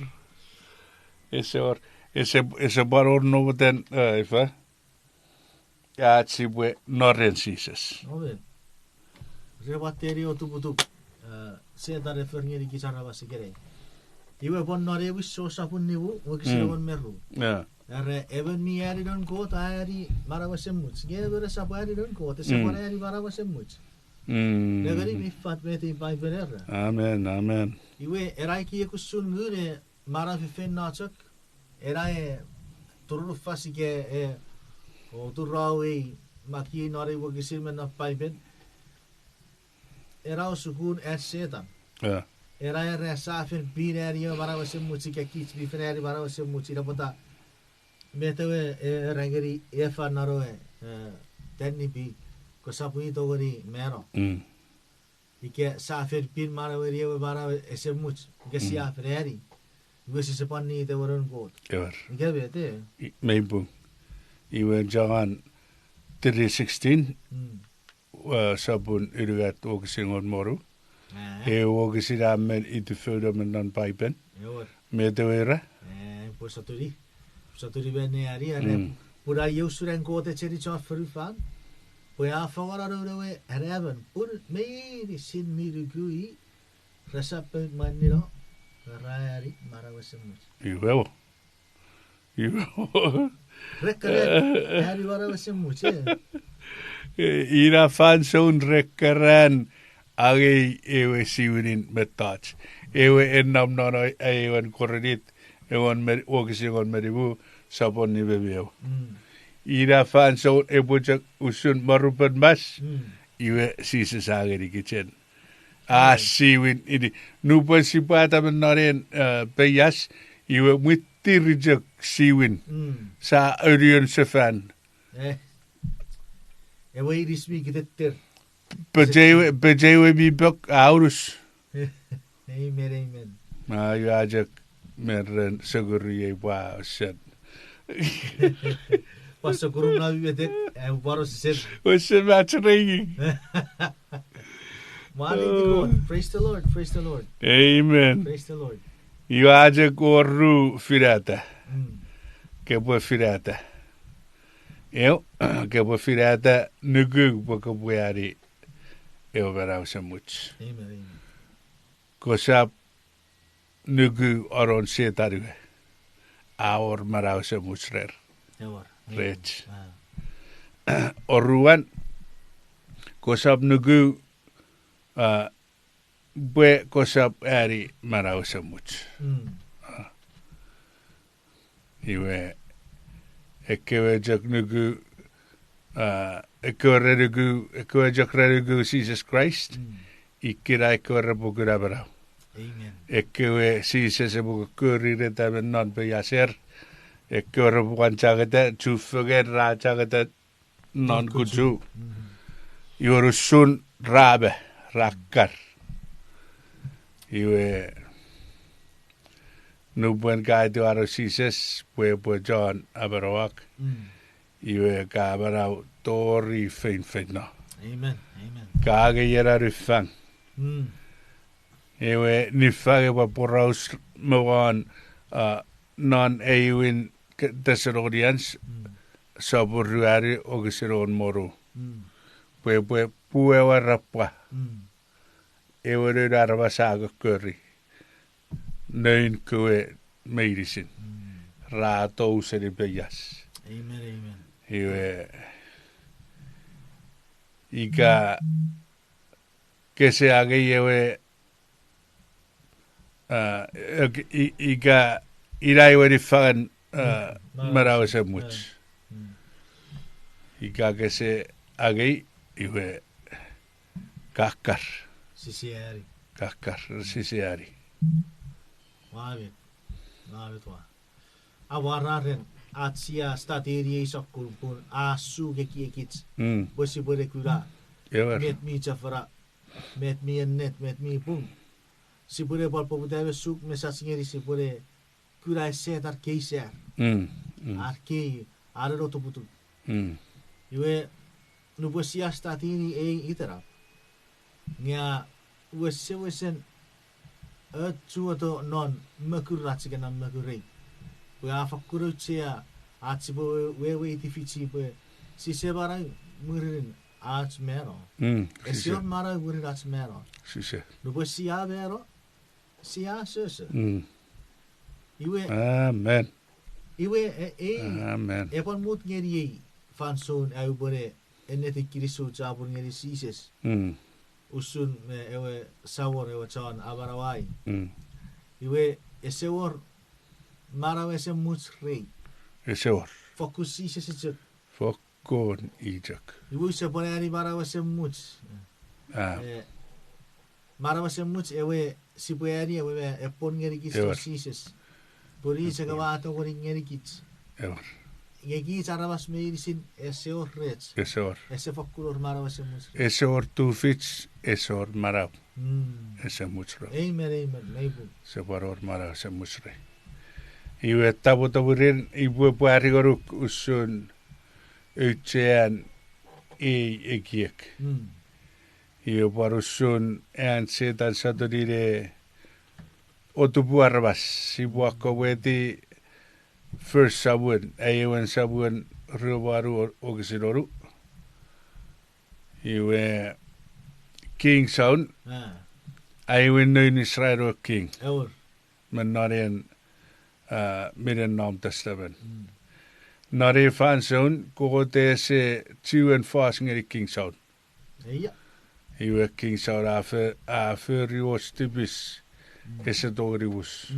Ese wor. Ese, ese pwan wor namoten, ifa, ach sipwe no ren Jises. Amen. Repwe teni otuputup, Setan e fori ngeni kich aramas ikenai. Iwe pwan non Ewin sopun nimu, wokisin engon me ru. Era emon mi ani noun Kot a ani manau esemuch. Nge emon esap ani noun Kot, ese pwan ani manau esemuch. Nengeni mi fat met ei Paipen era. Amen, amen. Iwe ena ekiek usun ngun e manau feinfeino chok, ena e turunufasike e, o turau ei, makkei non ei wokisin me non Paipen. Ena o sukun an Setan. Ena era sa fen pin ani ewe manau esemuch ika kich mi fen ani manau esemuch, ina pwata met ewe, e, era ngeni Efa non ewe, e, tanipi, kosap tongeni mano. Ika sa fen pin manaueni ewe manau esemuch, ika sia fen ani. Iwe sise pwan nit ewe noun Kot. Ewer. Ika met, e? Mei pung. Iwe John three sixteen, sopun unungat wokisin engon me wonu. Ewe wokisin a men itefouno me non Paipen. Met ewe era? Pwe sotuni. Sotuni me ne ani, are, pun a iei usun an Kot echeni chon fonufan, pwe a fangeno noun ewe anaemon, pun meinisin mi nuku i resap pout mwanino, ra ani manau esemuch. Iwe. Iwe. Re keran ani manau esemuch, e? Ina fansoun re keran angei ewe siwinin mettoch. Ewe e nom non ewe Korint, ewe wokisin engon me nimu, sopun nime me eu. Ina fansoun epwe chok usun morupen mas, iwe Jises a ngenikich en. A siwin ini. Nupwen sipwe atamen non en, e, peias, iwe mwittir chok siwin. Sa anuon sefan. Ewe inis mi kiteter. Pecheiwe, pecheiwe mi pok, a unus. Amen, amen. A, iwe a chok me ren sokuri ei pwa osen. Pwa sokuri na mi metek, a pwa osen. Osen match reing. Mwareiti Kot. Praise the Lord, praise the Lord. Amen. Praise the Lord. Iwe a chok wor ru finata. Kepwe finata. Ew, kepwe finata nuku pwe kopwe ani ewe manau esemuch. Amen, amen. Kosap nuku anon Setan we a wor manau esemuch rer. Ewer, amen. Rech. Oruan, kosap nuku, a, pwe kosap ani manau esemuch. Iwe, ekkewe chok nuku, a, ekkewe re nuku, ekkewe chok re nuku Jises Kraist, ikina ekkewe repwe kuna manau. Ekkewe Jises epwe kokkori reta me non peiaser, ekkewe repwe pwan changeta, chufengen ra changeta non kuchu. Iwe usun ra ma, ra kar. Iwe nupwen ka etiwano Jises pwe epwe chon amanauak, iwe ka amanau tori feinfeino. Ka angei ena niffang. Ewe niffang epwe poraus me won, a, non aewin Thessalonians, sopun ruanu wokisin engon me wonu. Pwe epwe puewarapwa ewe Noun Aramas a kokkori noun kewe meinisin ra tou seni peias. Iwe, ika kese angei ewe, a, ika ina ewe niffangen, a, manau esemuch. Ika kese angei, iwe kakkar. Kakkar, sise ani. Amen. Amen, wa. Amwararen ach sia studyni ei sokkun pun a suk ekiekich pwe sipwe ne kuna met mi chofona, met mi ennet, met mi pung. Sipwe ne pwan poputa me suk mesach ngeni sipwe ne kuna Setan kei sar, ar kei, ar eno tuputun. Iwe, nupwen sia studyni ei itenap, nge a wesewesen ochuoto non mokurach ika non mokurei. Pwe a fakkun auchea ach sipwe we-, weweiti fichi pwe sise manau mwirin ach mano. Ese wor manau mwirin ach mano. Nupwen sia mano, sia asoso. Iwe, iwe, e, ei, epwe mut ngeniei fansoun aupwene ennetin kinisou chapur ngeni Jises. Usun me ewe Samon, ewe chon amanauai. Iwe, ese wor manau esemuch rei. Ese wor. Fokkun Jises chok. Fokkun i chok. Iwe use pwan ani manau esemuch. E, manau esemuch ewe sipwe ani ewe me epwon ngenikich non Jises. Pun i chok ewe a tongeni ngenikich. Nge kich aramas meinisin ese wor rech. Ese wor. Ese fokkun wor manau esemuch rech. Ese wor tufich, ese wor manau esemuch rech. Amen, amen. Sise pwan wor manau esemuch rech. Iwe tapwetapwirin ipwe pwari ngonuk usun auchean ei ekiek. Iwe pwan usun an Setan sotuni ne otupu aramas, sipwe akkomw eti First Samuel, aewin Samuel, ruanu wokisin wonu. Iwe King Saul, aewin noun Israel ewe king. Me non en, a, minen nom Testament. Non ei fansoun Kot ese chiwen fos ngeni King Saul. Iwe King Saul a fo-, a fori och tipis ese tongeni mus.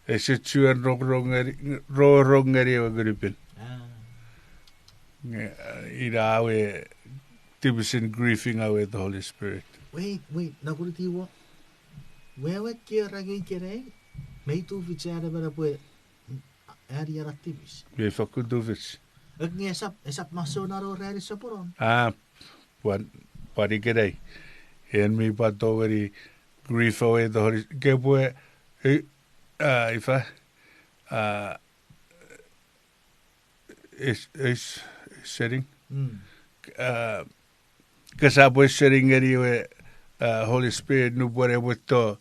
Ese chiwen rongorong ngeni, rongorong ngeni ewe Ngun mi Pin. Nge, a, ina ewe tipisin grieving away the Holy Spirit. Wait, wait, nakunitiwo. Wewen ke ra ngeni ikenai, mei tufich an emon epwe ani ena tipis. Mei fokkun tufich. Ek nge esap, esap masoun an ewe ranin soponon. A, pwan, pwan ikenai. En mi pwan tongeni grieve away the Holy, kepwe, e, ah, ifa, ah, is, is, ausening. Mm. Ah, kesap ausening ngeni ewe, ah, Holy Spirit nupwen epwe to,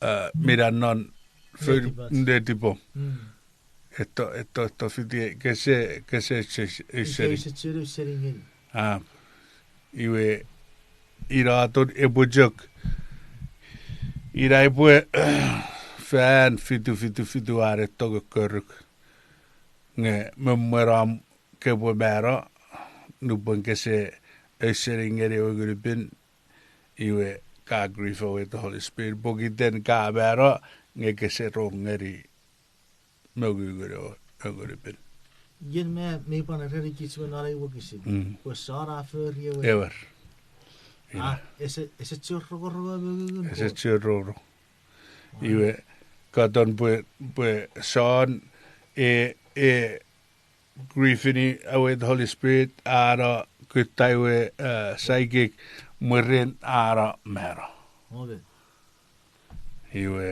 ah, mina non fo-, netipach, netipom. Mm. Eto, eto, eto fiti, kese, kese, kese, ika ausening. Ise chuen ausening ngeni. Ah, iwe, ina atun epwe chok, ina epwe, fan fitu, fitu, fitu are tongekkoruk. Nge me mwen om kepwe mano, nupwen kese ausening ngeni ewe Ngunupin, iwe ka grieve away the Holy Spirit, pokiten ka mano, nge kese rong ngeni mongungun ewe Ngunupin. Ien me, me pwan ereni kich me non ei wokisin. Mm. Pwe Son a fori ewe. Ewer. Ah, ina. Ese, ese chuen rongorong mongungun Kot. Ese chuen rongorong. Wow. Iwe, katon pwe, pwe Son, e, e, grieve-ini away the Holy Spirit, a no kutta ewe, eh, psychic, mwirin a no mano. Okay. Iwe,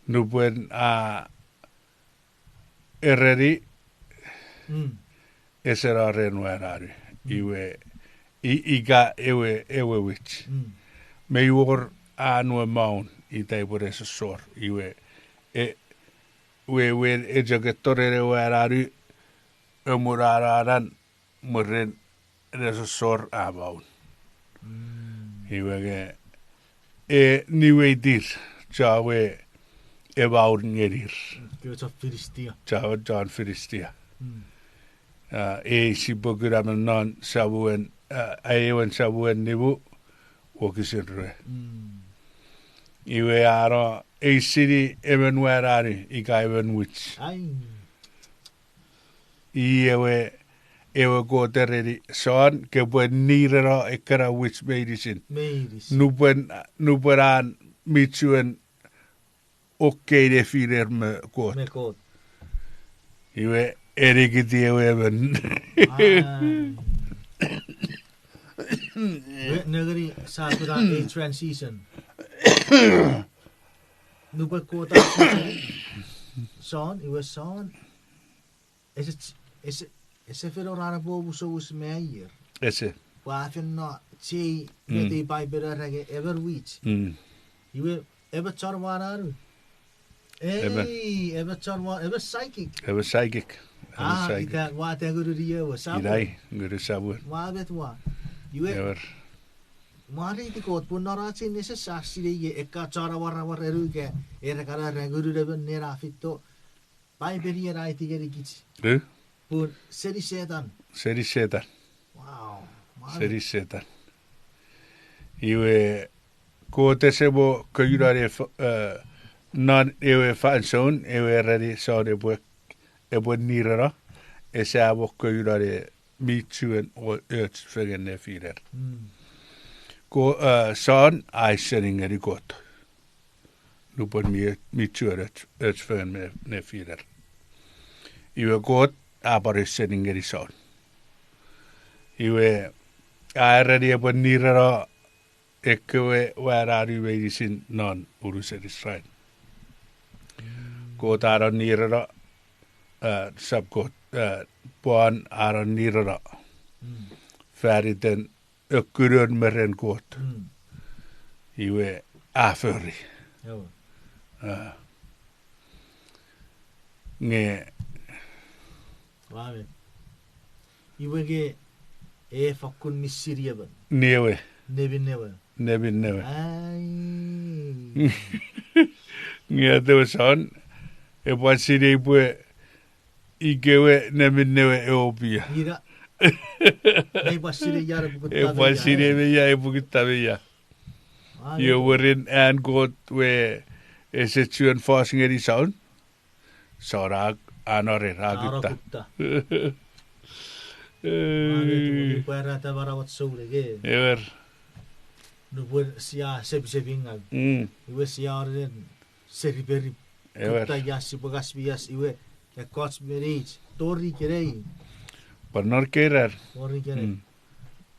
nupwen a ereni, mm, ese no ren wananu. Mm. Iwe, i-, ika ewe, ewe witch. Mm. Mei wor an we maun, ita epwe nesosor. Iwe, e, wewen e chok etto ren ewe wananu, emun ananan, mwirin nesosor a maun. Mm. Iwe nge, e niweitir, chon we e maun ngenir. Kewe chon Filistia. Chon, chon Filistia. Mm. Ah, ei sipwe kuna me non Samuel, ah, aewin Samuel nimu, wokisin rue. Mm. Iwe a no eisini emon wananu ika emon witch. Ai. I ewe, ewe Kot ereni Son, kepwe nireno ekkena witch meinisin. Meinisin. Nupwen, nupwen an mi chuen okkei nefiner me Kot. Me Kot. Iwe, enikiti ewe emon. Ai. Iwe, nengeni sa kuna ei transition. Nupwen Kot a chosen Son, iwe Son, ese, ese, ese fen wor an epwe omusomus me aier. Ese. Pwe a fen no chei, mm, met ei Paipen a era nge emon witch. Mm. Iwe, emon chon wananu. Emon. Ei, emon chon wa-, emon psychic. Emon psychic. Emon, ah, psychic. Ita ua ta ngunun ie ewe, Samuel. Inai, ngunun Samuel. Ua met ua. Iwe, ewer, mwareiti Kot, pun non ach ei nesosor sinei ie ekka chon amwaramwar enu ika, era kana ra ngunun emon nena fito. Paipen ien a aiti ngenikich. Eh? Pun seni Setan. Seni Setan. Wow. Seni Setan. Iwe Kot ese mo kouno ne f-, eh, non ewe fansoun, ewe ereni Son epwe, epwe nireno, ese a mo kouno ne mi chuen o-, och fengen nefiner. Mm. Ko, eh, Son a ausening ngeni Kot. Nupwen mi, mi chuen och, och fengen me, nefiner. Iwe Kot a pwan ausening ngeni Son. Iwe a ereni epwe nireno ekkewe wananu meinisin non unusen Israel. Kot a no nireno, eh, sap Kot, eh, pwan a no nireno. Mm. Faniten ekkunon me ren Kot. Mm. Iwe a fori. Ewa. Ah. Nge. Amen. Iwe nge e fakkun misini emon. Newe. Nemin newe. Nemin newe. Ai. Nge atewe Son, e pwan sinei pwe ikewe nemin newe e opia. Ina. E pwan sinei ia e pwan sinei me ia e pwan kutta me ia. Ai. Iwe mwirin an Kot we ese chuen fos ngeni Son. Son a, a no ren, a kutta. Kutta. Eh. Amen. Pwe ra ta manauach souneng, eh. Ewer. Nupwen sia sepisepingau. Mm. Iwe sia oren seriperi. Ewer. Kutta ia sipwe kas mi as iwe. Ekkoch me neich. Tori kenei. Pwan non kerar. Tori kenei. Mm.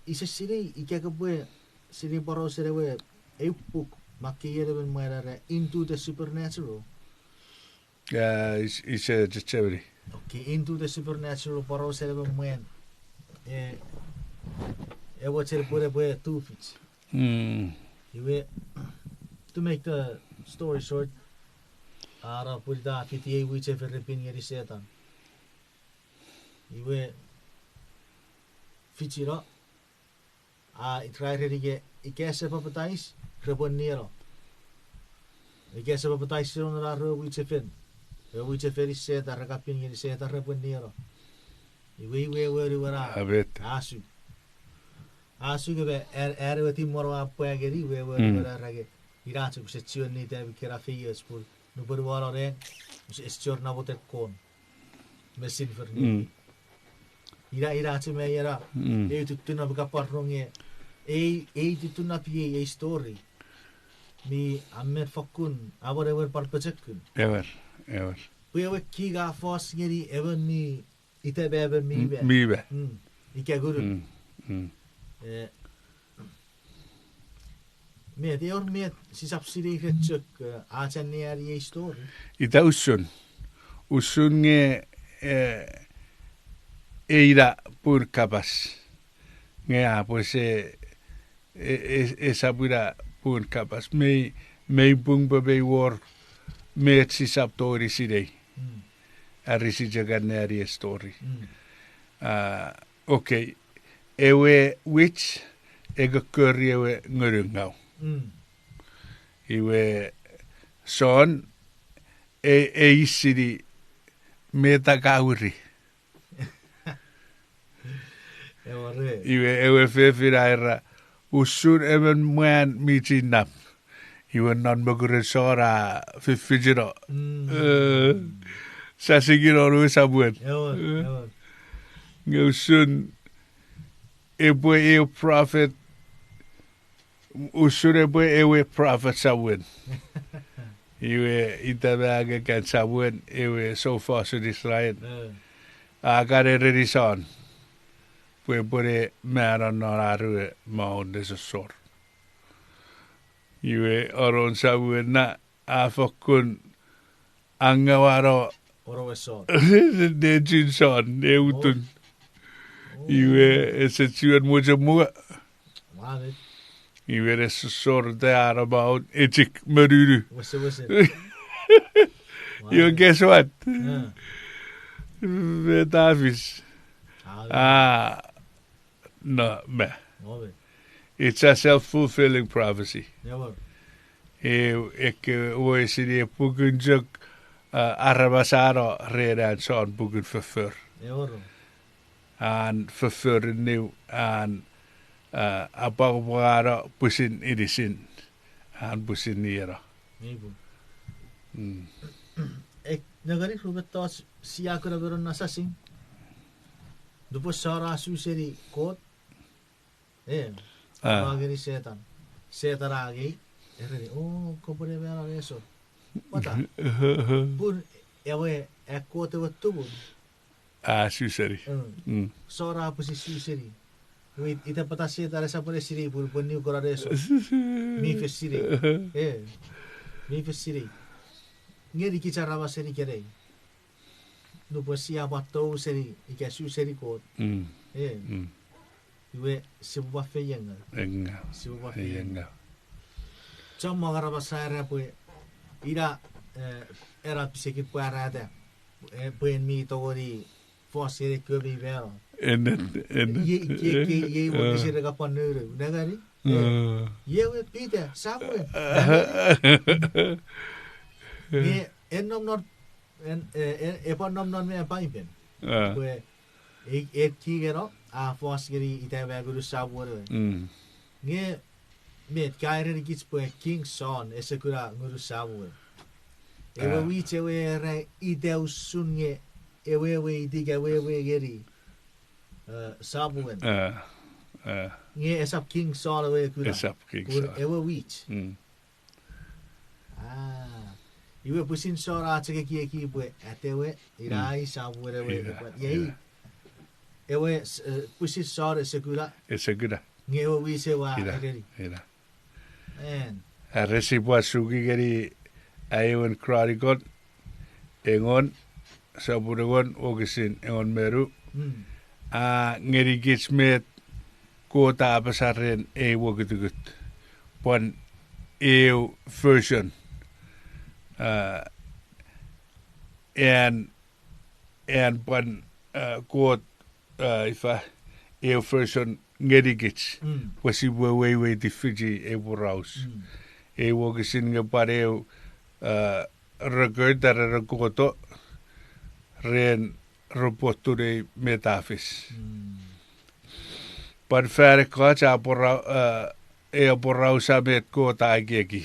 Ise sinei, ika kopwe sinei porausen ewe, eu puk. Makkei emon mwan era into the supernatural. Ah, is, is a chechemeni. Okay, into the supernatural, porausen emon mwan. Eh, ewe chen pwe epwe tufich. Mm. Iwe, to make the story short, ara pwita fiti ei wichefen repin ngeni Setan. Iwe, fichino, a, ira ereni ika ese papatais, repwe nieno. Ika ese papatais seni non ar ewe wichefen, ewe wichefen Setan, re kan pin ngeni Setan, repwe nieno. Iwe, iwe, ewe, ewe, a, a su. A su nge me, an, an ewe timonong a pwa ngeni, iwe, ewe, ewe, a rage. Ina chok use chiwen nita mi kena feioch pun nupwen ua no nang, use, ese chor namoten kon me silver niti. Ina, ina chok me ena, ei tutun na pika parong e, ei, ei tutun na pi ei, ei story. Mi amen fokkun, a wor ewe pwan pochokun. Ewer, ewer. Pwe ewe king a fos ngeni emon mi ita me emon mi ma. Mi ma. Mm. Ika ngunun. Mm, mm. Eh, met, e wor met sisap sinei ren chok, eh, ach anneani ei story. Ita usun. Usun nge, eh, e ina pun kapas. Nge a pwe se, e, e, esap ina pun kapas. Mei, mei pung pwe mei wor met sisap tongeni sinei. Mm. Are si chok anneani ei story. Mm. Ah, okay. Ewe witch e kokkori ewe ngunungau. Mm. Iwe Son e, e eisini met a ka wiri. Ewe re. Iwe ewe fefin a era, usun emon mwan mi chinnap. Iwe non mokuren Son a fifichino. Mm. Eh, sa sikino nu Samuel. Ewe, eh, ewe. Nge usun epwe ewe prophet, usun epwe ewe prophet Samuel. Iwe ita me angekan Samuel, ewe soufosun Israel. Eh. A kan ereni Son pwe epwene mano non ar we maun nesosor. Iwe anon Samuel na a fokkun angawano, ono we Son, nechun Son, ne utun. Oh. Iwe ese chiwen mochen mua. Iwe ne sosoreta an maun, echik monunu. Wesewesen. Iwe guess what? Met a fis? Ah, no, me. It's a self-fulfilling prophecy. E, ekkei we seni e pukun chok, ah, aramas a no ren an Son pukun foffor. An fofforinniw, an, ah, apwangapwangano pwisin inisin, an pwisin nieno. Nengeni ru mettoch sia kuna me non asasing. Nupwen Son a su seni Kot, e, a ngeni Setan. Setan a angei, ereni, o, kopwene mano nesor. Pwata? Pun ewe, a Kot ewe tumun a su seni. Son a pwisin su seni. Iwe ita pwata Setan esap ne sinei pun, pun niukono nesor. Mi fen sinei. E, mi fen sinei. Ngenikich aramas seni ikenai. Nupwen sia pwan tou seni, ika su seni Kot. E. Iwe sipwe pwan feiengau. Sipwe pwan feiengau. Chommong aramas ra era pwe ina, e, ena pisekin pwarata, e, pwe en mi tongeni fos ngeni ekkewe mi mano. Iei, iei, iei, iei, iei, nengeni. Iei we Peter, Samuel. Nge, en nom non, en, e, e, e pwan nom non me Paipen. Pwe, e, e king eno, a fos ngeni ita me ngunun Samuel we. Nge, met ka erenikich pwe King Saul ese kuna ngunun Samuel. Ewe wich ewe era ita usun nge ewe, ewe iti ika ewe, ewe ngeni, e, Samuel. Nge esap King Saul ewe kuna. Esap King Saul. Ewe wich. A, iwe pwisin Saul a chok ekieki pwe atewe, ina i Samuel ewe, iei, ewe, e, pwisin Saul ese kuna. Ese kuna. Nge ewe wich ewe a ereni. Ina. En. Are sipwe suki ngeni aewin Chronicle engon, sopun engon, wokisin engon me ru. A ngenikich met Kot a apasa ren ei wokitukut. Pwan eu version. A, an, an pwan, a, Kot, a, ifa, eu version ngenikich. Pwe sipwe weiweiti fichi ei poraus. Ei wokisin nge pwan eu, a, record are rekoto ren repotun ei met a fis. Pwan fan ekkoch a pora-, a, e aporausa met Kot a ekieki.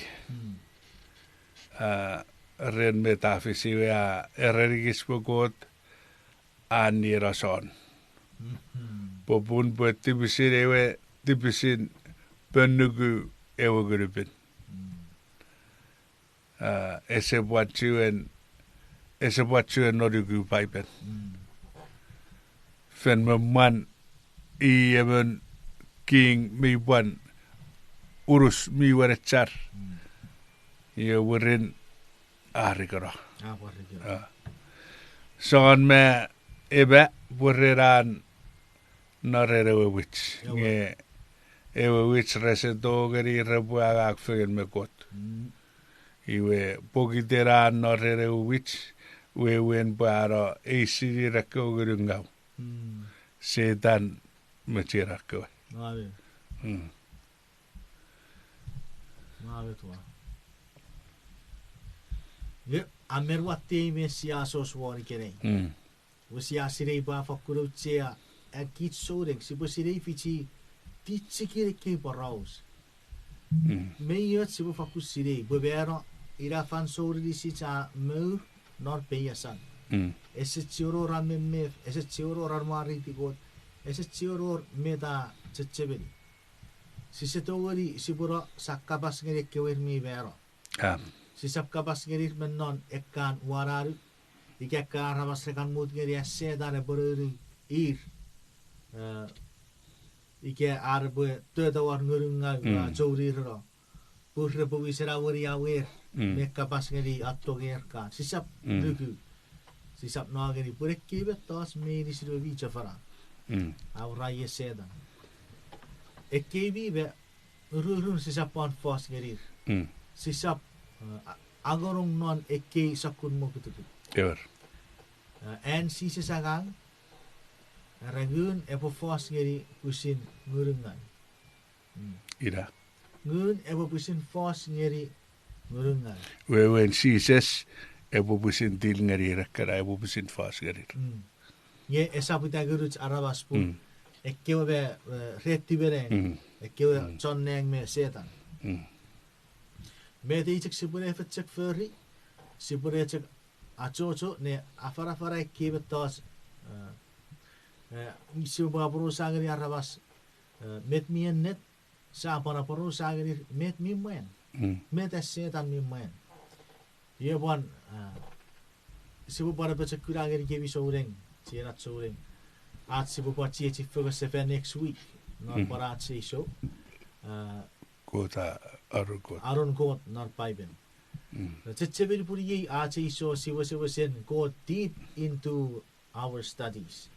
A, ren met a fis iwe a erenikich pwe Kot a nieno Son. Popun pwe tipisin ewe, tipisin ponuku ewe Ngun mi Pin. A, ese pwan chuen, ese pwan chuen nonuku Paipen. Fen me mwan i emon king mi pwan unus mi wenechar. Iwe mwirin a rikino. A, Son me Ema pwe ren an no ren ewe witch. Nge ewe witch rese tongeni repwe angang fengen me Kot. Iwe pokiten an no ren ewe witch, wewen pwe a no eisinir ekkewe ngunungau. Setan me chienan kewe. Nge a men watte me sia sos won ikenai. Iwe sia sinei pwe a fakkun auchea, a kich souneng sipwe sinei fichi tichikin ekkei poraus. Mei och sipwe fakkun sinei pwe mano ina fansoun inisich a mour non peiasan. Ese chiwen wor an memef, ese chiwen wor an mwareiti Kot, ese chiwen wor met a chechemeni. Sise tongeni sipweno sa kapas ngeni ekkewe ir mi mano. Sisap kapas ngenir me non ekkan wananu, ika ekkan aramas re kan mut ngeni an Setan epwe nouni ir, ika ar repwe tota won ngunungau a chounireno, pun repwe wisen aweri awer me kapas ngeni an tonger kan. Sisap nuku, sisap no ngeni pwe ekkei mettoch meinisin we mi chofona. A wor ie Setan. Ekkei mi me ururun sisap pwan fos ngenir. Sisap, a, angonong non ekkei sokkun mokutukut. An Jises angang, era ngun epwe fos ngeni pwisin ngunungau. Ina. Ngun epwe pwisin fos ngeni ngunungau. Wewen Jises epwe pwisin til ngenir ekkena, epwe pwisin fos ngenir. Nge esap ita ngunuch aramas pun ekkewe me, e, re timenang, ekkewe chon nang me Setan. Met ei chok sipwene fen chok fori, sipwene chok achocho ne afanafana ekkei mettoch, e, sipwe aporausa ngeni aramas, e, met mi ennet, sia pwan aporausa ngenir met mi mwan. Met an Setan mi mwan. Iwe pwan, a, sipwe pwan apochokuna ngenikemi souneng, chienach souneng, ach sipwe pwan chiechi fengen sefan next week non pwan ach ei show, a, Kot a, anon Kot, anon Kot non Paipen. Chechemeni pun iei ach ei show si wesewesen go deep into our studies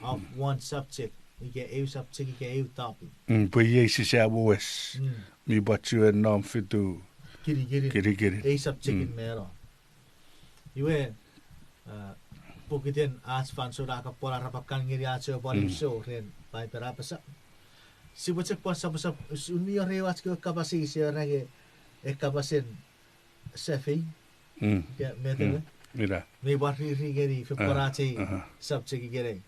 of one subject, ika eu subject, ika eu topic. Pwe iei sise mo wes, mi pwan chuen nom fitu kinikinin ei subject-in mano. Iwe, a, pokiten ach fansoun a kan pwan arap kan ngeni ach ewe pwan ei show ren Paipen a apasa, sipwe chok pwan saposap, s-, mi wor ew ach kewe kapas eis, era nge e kapasen safei, ika met ewe, mi pwan riri ngeni fen pwan ach ei subject ikenai,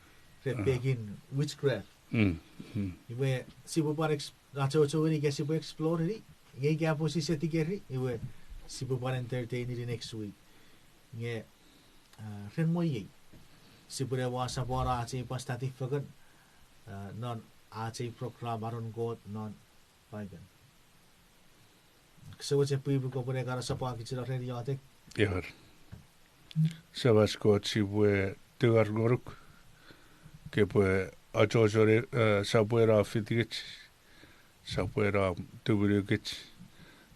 ren pekin witchcraft. Iwe sipwe pwan ex-, achocho ngeni ika sipwe explore-ni, nge ika pwe sise tikeri, iwe sipwe pwan entertain-ni next week. Nge, a, ren mo iei, sipwene wasa pwan ach ei pwan study fengen, a, non ach ei program Anon Kot non Paipen. Kose mochen pwipwi kopwene kan sopwak kich non ren iotek. Iwe, Semach Kot, sipwe tingor ngonuk, kopwe achocho ne, e, sopweno fitikich, sopweno tumunukich,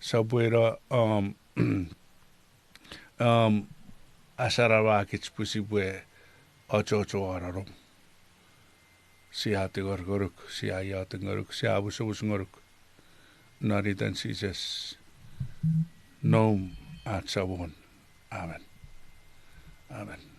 Sopweno, um, um, asarama kich pwe sipwe achocho won anom. Sia tingor ngonuk, sia iotek ngonuk, sia musomus ngonuk. Non iten Jises, noum ach Samon. Amen. Amen.